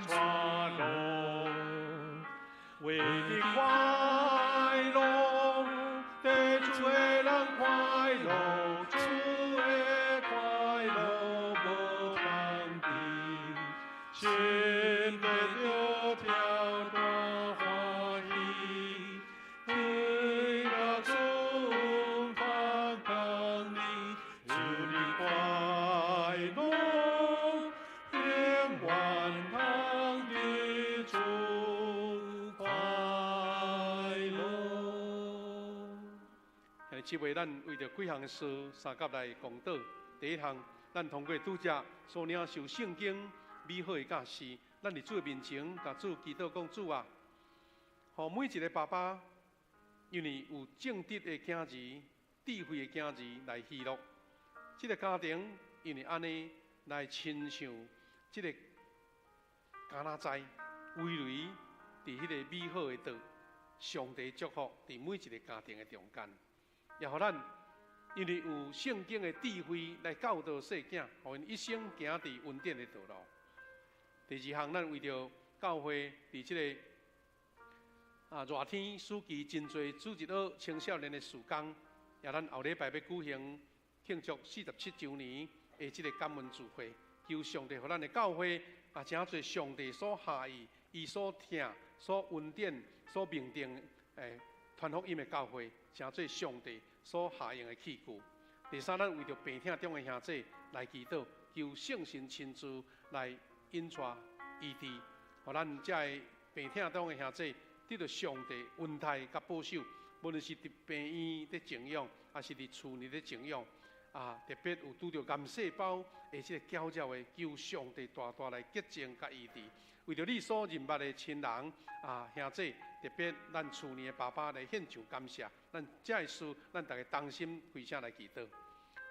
帶路，為的快樂，對主的人快樂，主的快樂無通比，心底就跳大歡喜，天了主恩通幫你，主的快樂，永遠通的主快樂。兄弟姊妹，咱為著幾項的事相佮來公禱。第一項，咱通過拄才所領受聖經美好的教示，咱佇主的面前，共主祈禱講：主啊，予每一個爸爸，因為有正直的囝兒、智慧的囝兒來喜樂。這個家庭因為按呢來親像這個橄欖栽，葳蕤佇彼個美好的道，上帝祝福佇每一個家庭的中間，也予咱因為有聖經的智慧來教導細囝，予𪜶一生行佇恩典的道路。第二項，咱為著教會佇這個熱天暑期真濟主日學青少年的事工，也咱後禮拜欲舉行慶祝47週年的這個感恩聚會，求上帝予咱的教會誠濟上帝所合意、伊所疼、所恩典、所命定傳福音的教會，誠濟上帝所合用的器具。第三，咱為著病痛中的兄弟來祈禱，求聖神親自來引帶醫治，予咱這个病痛中的兄弟得到上帝恩待佮保守，無論是佇病院咧靜養，抑是佇厝內咧靜養，特別有拄著癌細胞的這個攪擾的，求上帝大大來潔淨佮醫治。為著你所認捌的親人兄弟，特別咱厝內的爸爸來獻上感謝，咱這个事，咱逐家同心齊聲來祈禱。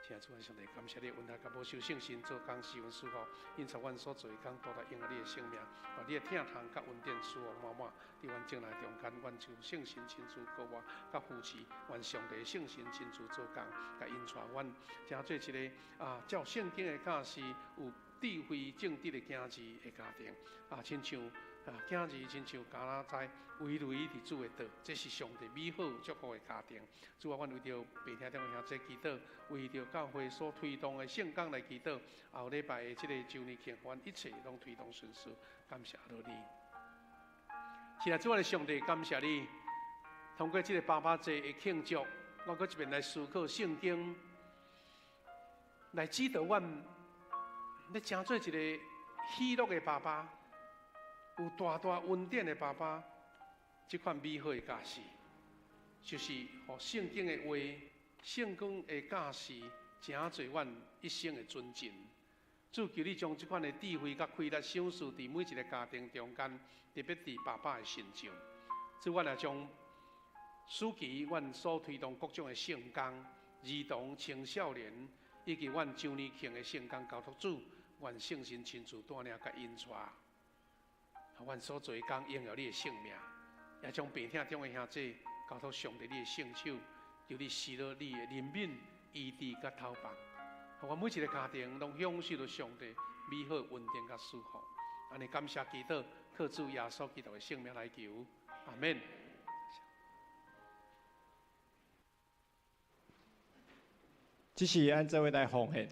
請主上帝，感謝你恩待佮保守聖神做工，賜阮賜福，引導阮所做的工，都來應你的聖名，予你的疼痛佮恩典賜福滿滿，佇阮眾人中間，願求聖神親自膏抹佮扶持，願上帝聖神親自做工，共引帶阮，成做一個照聖經的教示有智慧正直的囝兒的家庭，親像啊，囝兒親像橄欖栽，葳蕤佇主的道，這是上帝美好祝福的家庭。主啊，阮為著病疼中的兄弟祈禱，為著教會所推動的聖工來祈禱。後禮拜的這个周年慶，阮一切攏推動順遂，感謝阿你。是啊，主我的上帝，感謝你，通過這个爸爸節的慶祝，我閣一遍來思考聖經，來指導阮，欲成做一个喜樂的爸爸。有大大恩典的爸爸，這款美好的教示，就是予聖經的話、聖經的教示，成做阮一生的尊敬。主求你將這款的智慧佮氣力賞賜佇每一个家庭中間，特別佇爸爸的身上。主，阮也將暑期阮所推動各種的聖工、兒童、青少年，以及阮周年慶的聖工交託主，願聖神親自帶領佮引帶。阮所做的工，榮耀你的聖名，也將病疼中的兄弟交託上帝你的聖手，求你施落你的憐憫、醫治佮透放，予阮每一个家庭攏享受著上帝美好恩典佮祝福。按呢感謝祈禱，靠主耶穌基督的聖名來求，阿們。
這是按做伙來奉獻。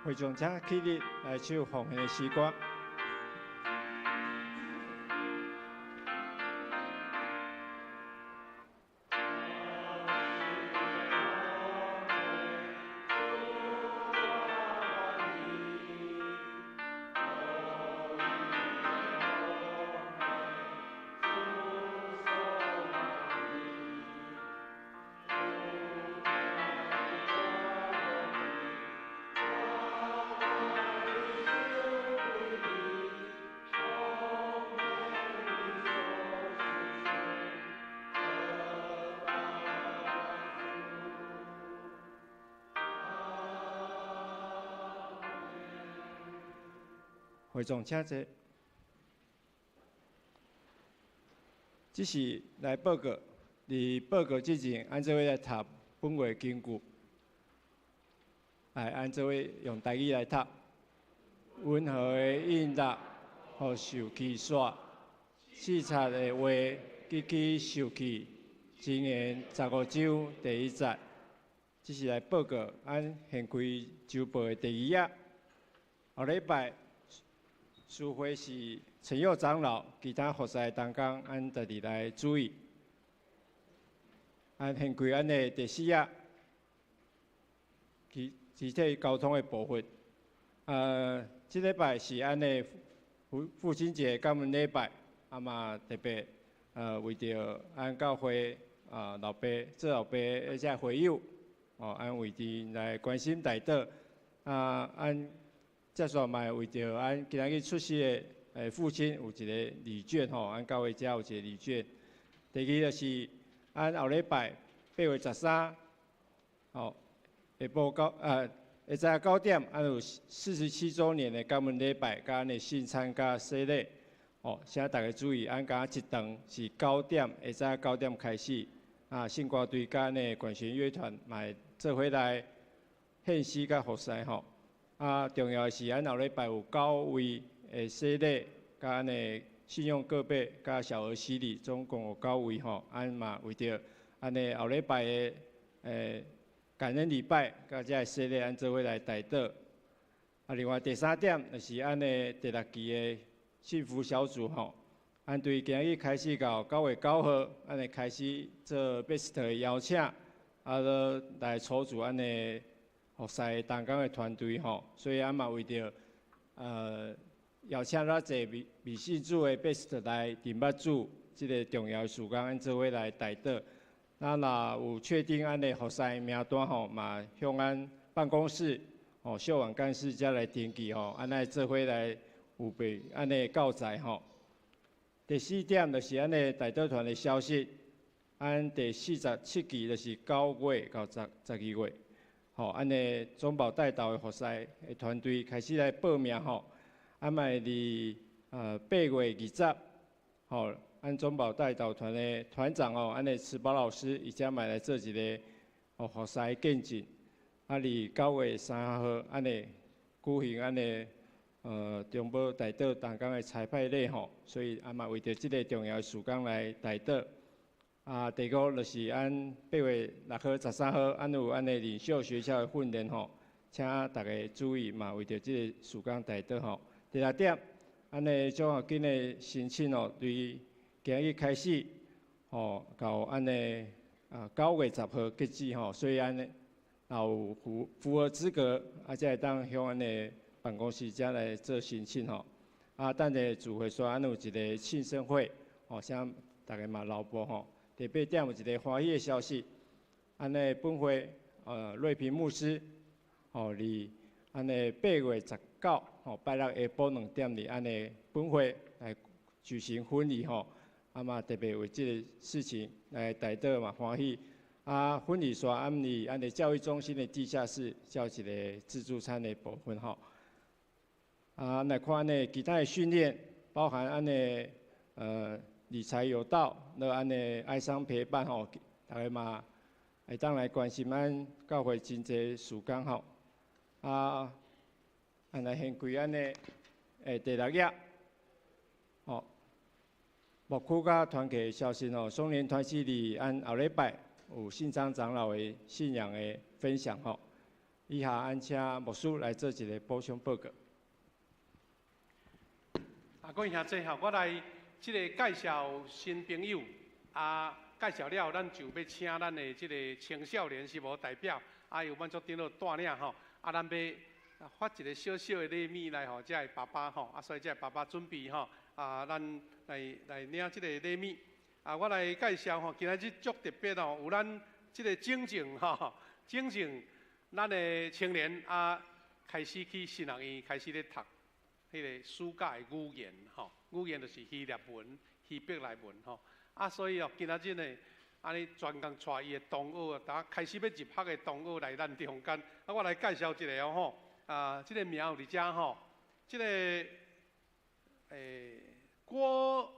會眾請起立來唱奉獻的詩歌。會眾請坐。這是來報告，佇報告之前，按做伙來讀本月經句，來按做伙用台語來讀。溫和的應答，予受氣煞；刺賊的話，激起受氣。箴言15章第1節。這是來報告，按現開週報的第二頁。後禮拜。司會是陳佑長老，其他服侍同工，按家己來注意。按現開按的第四頁，肢肢體溝通的部分。這禮拜是按的父親節感恩禮拜，啊嘛特別為著按教會啊老爸做老爸的這會友，哦，按為佇來關心代禱，啊按。接續嘛，為著按今仔日出席的父親有一个禮券吼，按教會遮有一个禮券。第二就是按後禮拜8月13，吼，下晡9下早9點，咱有47週年的感恩禮拜，佮咱的聖餐佮洗禮。哦，請大家注意，咱敢一堂是九點，下早九點開始。啊，聖歌隊佮咱的管弦樂團嘛會做伙來獻詩佮服侍吼。啊，重要的是，咱後禮拜有九位的洗禮，佮咱的信用告白，佮小兒洗禮，總共有九位吼。咱嘛為著按呢後禮拜的感恩禮拜，佮這个洗禮，咱做伙來代禱。啊，另外第三點就是按呢第六期的幸福小組吼，按對今日開始到9月9號，按會開始做 best 的邀請，啊，來籌組按呢服侍同工的團隊吼，所以按嘛為著邀請遮濟未信主的 best 來認捌主，這个重要的事工，按做伙來代禱。那若有確定按呢服侍名單吼，嘛向按辦公室吼秀婉幹事遮來登記吼，按來做伙來預備按呢教材吼。第四點就是按呢代禱團的消息，按第47期就是9月到12月，吼，按呢中保代禱的服侍的團隊開始來報名吼，按嘛會佇8月20，吼。按中保代禱團的團長哦，按呢慈寶老師，伊遮嘛來做一个哦服侍的見證。啊，佇9月3號，按呢舉行按呢中保代禱同工的差派禮吼，所以啊嘛為著這个重要的事工來代禱。啊，第五就是按8月6號、13號，按有按呢領袖學校的訓練吼，請大家注意嘛，為著這个事工代禱吼。第六點，按呢獎學金的申請哦，對今日開始，吼到按呢9月10號截止吼，所以按呢若有符合資格，啊，才會當向按呢辦公室遮來做申請吼。啊，等下聚會煞，按有一个慶生會，吼，請大家嘛留步吼。第八點有一个歡喜的消息，按呢本會瑞平牧師，吼，佇按呢8月19，吼，拜六下晡2點佇按呢本會來舉行婚禮吼。啊嘛特別為這个事情來代禱嘛歡喜。啊，婚禮煞按佇按呢教育中心的地下室，叫一个自助餐的部分吼。啊，來看呢其他的訓練，包含按呢理財有道，那按呢哀傷陪伴吼，大家嘛會當來關心咱教會真濟事工吼。啊，按來掀開按呢第六頁，吼。牧區佮團契的消息吼，松年團契裡按後禮拜有信章長老的信仰的分享吼。以下按請牧師來做一个補充報告。
啊，各位兄弟吼，我來這个介紹新朋友，啊，介紹了，咱就欲請咱的這个青少年是無代表，啊，由阮組長老帶領吼，啊，咱欲發一个小小的禮物來予這个爸爸吼，啊，所以這个爸爸準備吼，啊，咱來領這个禮物。啊，我來介紹吼，今仔日足特別哦，有咱這个整正吼，整正咱的青年啊，開始去神學院開始咧讀彼个暑假的語言吼，語言就是希臘文、希伯來文吼。啊，所以哦，今仔日呢，按呢專工帶伊的同學啊，開始欲入學的同學來咱中間。啊，我來介紹一个哦吼，啊，這个名有佇遮吼，這个郭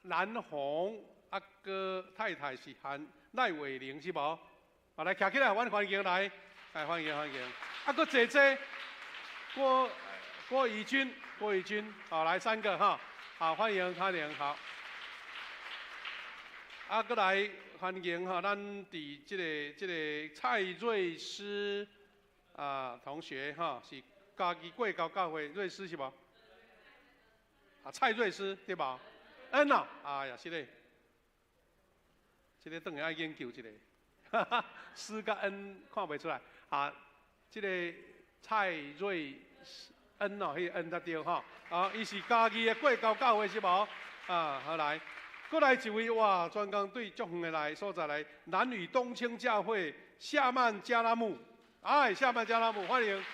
蘭紅啊，閣太太是韓賴偉玲是無？啊，來徛起來，阮歡迎來，來歡迎歡迎。啊，閣姐姐郭怡君，郭怡君，好，來三個哈，好，歡迎歡迎，好。啊，閣來歡迎哈，咱佇這個蔡瑞詩啊同學哈，是嘉義過高教會瑞詩是無？啊，蔡瑞詩對吧？恩啊，哎呀，是嘞，這個轉去愛研究一下，哈哈，詩佮恩看袂出來啊。這個蔡瑞恩哦，彼个恩才對吼。啊，伊是嘉義的過高教會是無？啊，好來，閣來一位哇，專工對足遠的來所在來，南嶼東清教會夏曼加拉木，哎，夏曼加拉木，歡迎，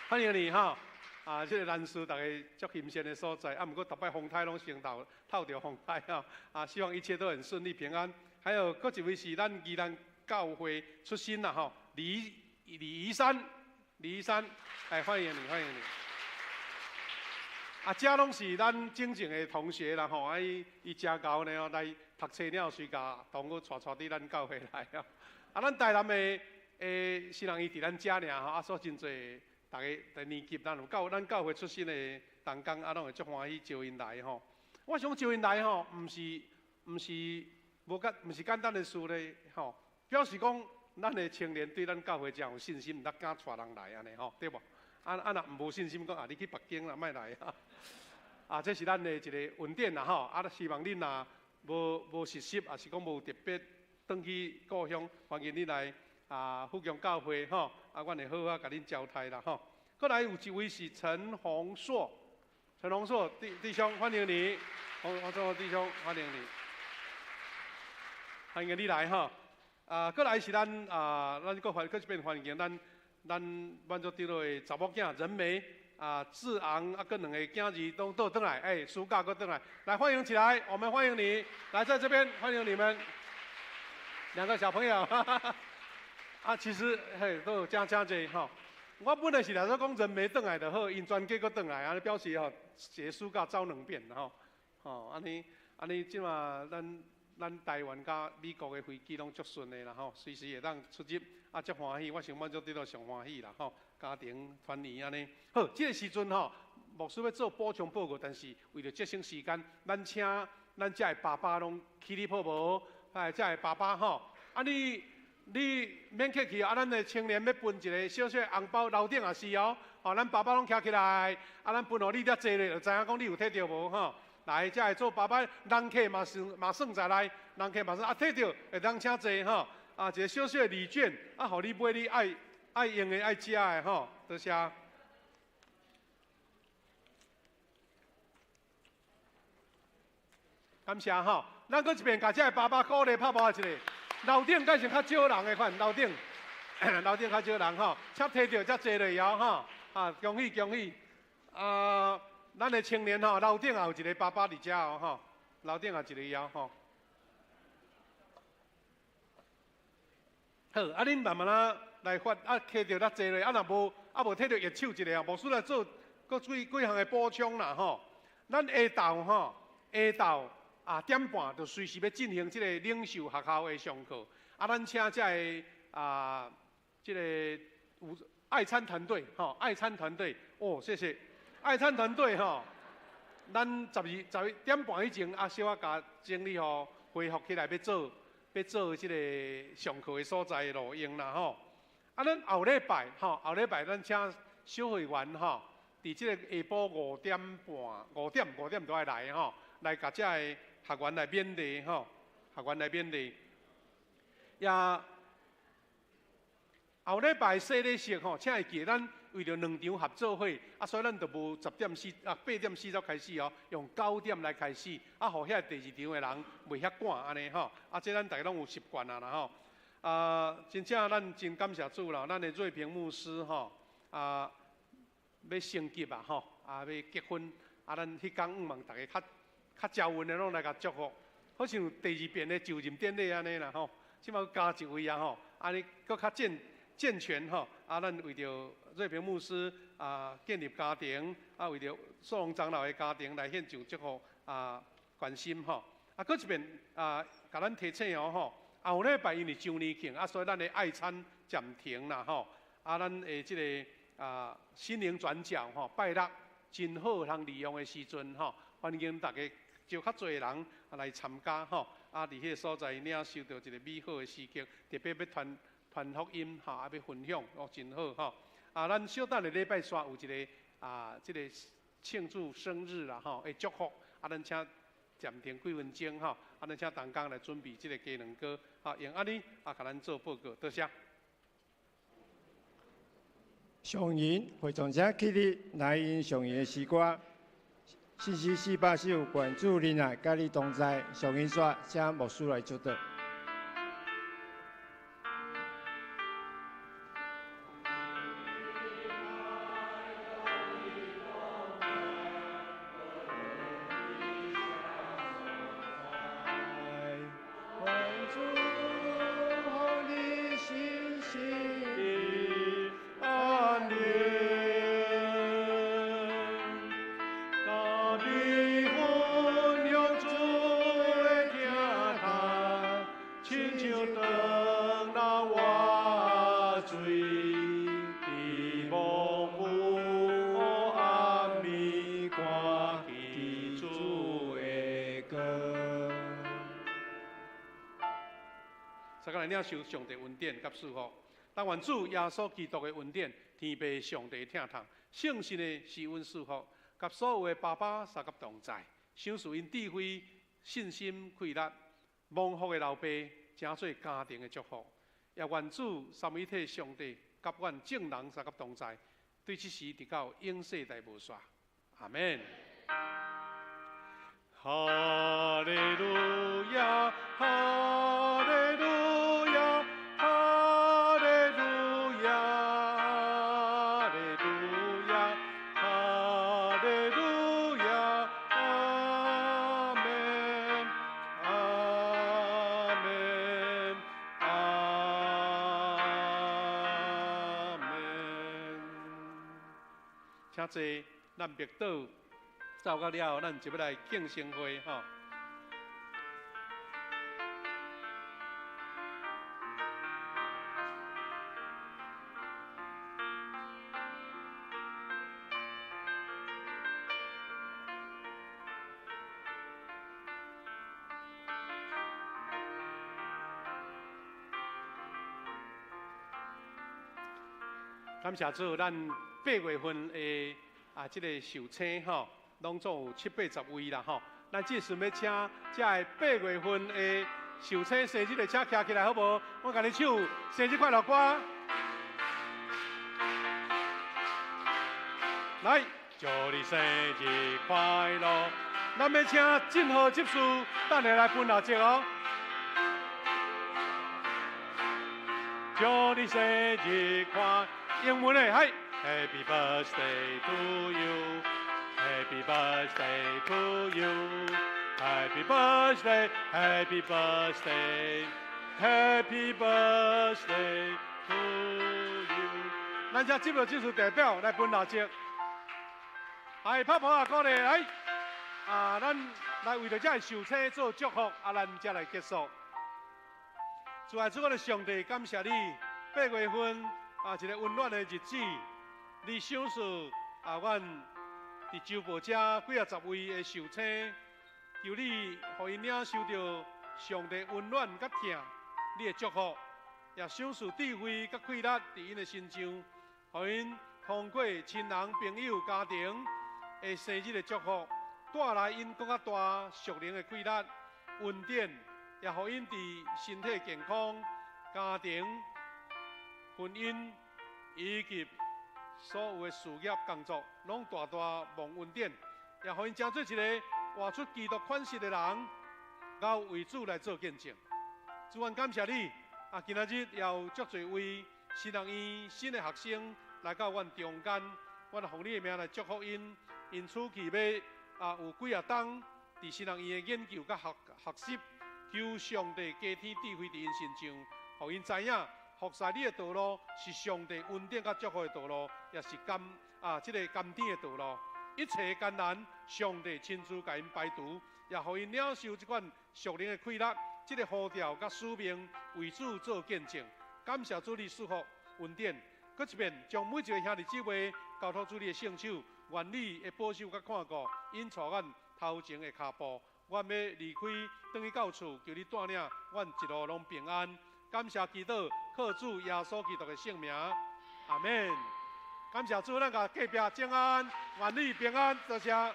歡迎你哈。啊，這個南勢大家足欣羨的所在，啊，毋過逐擺風颱攏先透著風颱吼，啊，希望一切都很順利平安。還有閣一位是咱宜蘭教會出身啦吼，李李怡山，李怡山，来欢迎你，欢迎你。啊，這攏是咱精進的同學啦吼，啊伊伊誠𠢕呢哦，來讀冊了隨共同學帶帶佇咱教會來哦。啊，咱台南的的新人伊佇咱遮爾吼，啊，所以真濟逐个在年級，咱有教咱教會出身的同工，啊，攏會足歡喜招𪜶來吼。我想招𪜶來吼，毋是無簡，毋是簡單的事咧吼。表示講，咱的青年對咱教會誠有信心，毋得敢帶人來按呢吼，對無？啊啊，若毋無信心，講啊，你去別間啦，莫來啊！啊，這是咱的一個恩典啦吼。啊，希望恁若無實習，抑是講無特別轉去故鄉，歡迎你來啊，富強教會吼。啊，阮會好好共恁招待啦吼。閣來有一位是陳宏碩，陳宏碩弟兄，歡迎你，宏碩弟兄，歡迎你，歡迎你來吼。啊，閣來是咱啊，咱閣歡閣這邊歡迎咱。咱滿足長老的查某囝仁梅啊，志昂啊，閣兩個囝兒都倒轉來，欸，暑假閣轉來，來歡迎起來，我們歡迎你，來在這邊歡迎你們兩個小朋友，哈哈哈。啊，其實嘿都有誠誠濟吼。我本來是來說講仁梅轉來就好，𪜶全家閣轉來，按呢表示吼，一个暑假走兩遍吼，吼，按呢按呢，這馬咱台灣佮美國的飛機攏足順的啦吼，隨時會當出入。啊，足歡喜，我想滿足得到上歡喜啦吼，家庭團圓按呢。好，這個時陣吼，牧師欲做補充報告，但是為著節省時間，咱請咱遮的爸爸攏起立好無？哎，遮的爸爸吼，啊你你免客氣啊，咱的青年欲分一个小小的紅包，樓頂也是哦。吼，咱爸爸攏徛起來，啊，咱分予你遮坐咧，就知影講你有摕著無吼？來，遮的做爸爸，人客嘛算嘛算在內，人客嘛算啊，摕著會當請坐吼。啊，一個小小的禮券，啊，予你買你愛愛用的、愛食的吼，多謝。感謝吼，咱閣一遍共遮的爸爸鼓勵拍鼓一下。樓頂敢是較少人的款，樓頂樓頂較少人吼，請摕著才坐落哦吼。啊，恭喜恭喜！啊，咱的青年吼，樓頂也有一個爸爸佇遮哦吼，樓頂也一個哦吼。好，啊，恁慢慢仔來發，啊，摕著才坐落，啊，若無，啊，無摕著握手一下啊，牧師來做閣幾幾項的補充啦吼。咱下晝吼，下晝啊點半就隨時欲進行這個領袖學校的上課。啊，咱請這个啊，這个有愛餐團隊吼，愛餐團隊，哦，謝謝，愛餐團隊吼，咱十二十一點半以前啊，小可共整理好，恢復起來欲做。欲做這个上課的所在的路用啦吼，啊，咱後禮拜吼，後禮拜咱請小會員吼，佇這个下晡5點半，5點都愛來吼，來共遮个學員來勉勵吼，學員來勉勵。也後禮拜洗禮式吼，請會記咱為著兩場合作會，啊，所以咱就無十點四啊8點40開始哦，用9點來開始，啊，予遐第二場的人袂遐趕按呢吼，啊，這咱逐家攏有習慣啊啦吼，啊，真正咱真感謝主啦，咱的瑞平牧師吼，啊，欲升級啊吼，啊，欲結婚，啊，咱彼工向望逐家較較招運的攏來共祝福，好像第二遍的就任典禮按呢啦吼，這馬加一位啊吼，按呢閣較健全吼，啊，咱為著瑞平牧師啊建立家庭，啊為著蘇龍長老的家庭來獻上祝福啊關心吼，啊，閣一遍啊，共咱提醒哦吼，後禮拜因為周年慶啊，所以咱的愛餐暫停啦吼，啊，咱的這个啊心靈轉角吼，拜六真好通利用的時陣吼，歡迎大家招較濟人來參加吼，啊，佇彼个所在領受著一个美好的時刻，特別欲傳傳福音吼，啊，欲分享哦，真好吼。啊，咱小等下禮拜三有一个啊，這个慶祝生日啦吼，會祝福。啊，咱請暫停幾分鐘吼，啊，咱請同工來準備這个雞卵糕，啊，用按呢啊，共咱做報告，多謝。
上銀會眾請起立來吟上銀的詩歌，4448首，願主恩愛佮你同在。上銀煞，請牧師來祝禱。
親像當流活水，佇茫無黑暗暝，看見主
的光。
大家來領受上帝恩典佮祝福。但願主耶穌基督的恩典，天父上帝疼痛，聖神的施恩賜福，佮所有的爸爸相佮同在，賞賜𪜶智慧、信心、氣力，蒙福的老爸，成做家庭的祝福。也願主三位一體上帝佮阮眾人相佮同在，對這時直到永世代無煞。阿門。哈利路亞，哈利路亞，哈利路亞，哈利路亞，哈利路亞，阿門，阿門，阿門。請坐，咱默禱。走到了，咱就欲來慶生會吼。感謝主，咱8月份的啊，這个壽星吼，攏總有七八十位啦吼。咱這時欲請這个8月份的壽星生日的，請徛起來好無？我共你唱生日快樂歌。來，祝你生日快樂！咱欲請振豪執事，等下來分蠟燭哦。祝你生日快，英文的，嗨，Happy birthday to you，Happy birthday to you，Happy birthday，Happy birthday，Happy birthday to you。咱請振豪執事代表來分蠟燭，來拍噗仔鼓勵，來，啊，咱來為著這个壽星做祝福，啊，咱才來結束。主愛主，我的上帝，感謝你8月份啊，一个溫暖的日子，你賞賜啊，阮佇周報遮幾仔十位的壽星，求你予𪜶領受著上帝溫暖佮疼，你的祝福，也賞賜智慧佮氣力佇𪜶的身上，予𪜶通過親人、朋友、家庭的生日的祝福，帶來𪜶閣較大屬靈的氣力、恩典。也予𪜶佇身體健康、家庭、婚姻以及所有的事業工作，攏大大蒙恩典。也予𪜶成做一个活出基督款式的人，𠢕為主來做見證。主，阮感謝你。啊，今仔日也有足濟位神學院新的學生來到阮中間，阮奉你的名來祝福𪜶。𪜶暑期欲啊有幾仔冬佇神學院的研究佮學習。求上帝加添智慧佇𪜶身上，予𪜶知影服侍你的道路是上帝恩典佮祝福的道路，也是甘啊這个甘甜的道路。一切艱難，上帝親自共𪜶排除，也予𪜶領受這款屬靈的氣力，這个呼召佮使命，為主做見證。感謝主你賜福恩典，閣一遍將每一个兄弟姊妹交託主你的聖手，願你的保守佮看顧，𪜶帶阮頭前的跤步。阮欲離開，轉去到厝，求你帶領阮一路攏平安。感謝祈禱，靠主耶穌基督的聖名，阿門。感謝主，咱共隔壁請安，願你平安，多謝。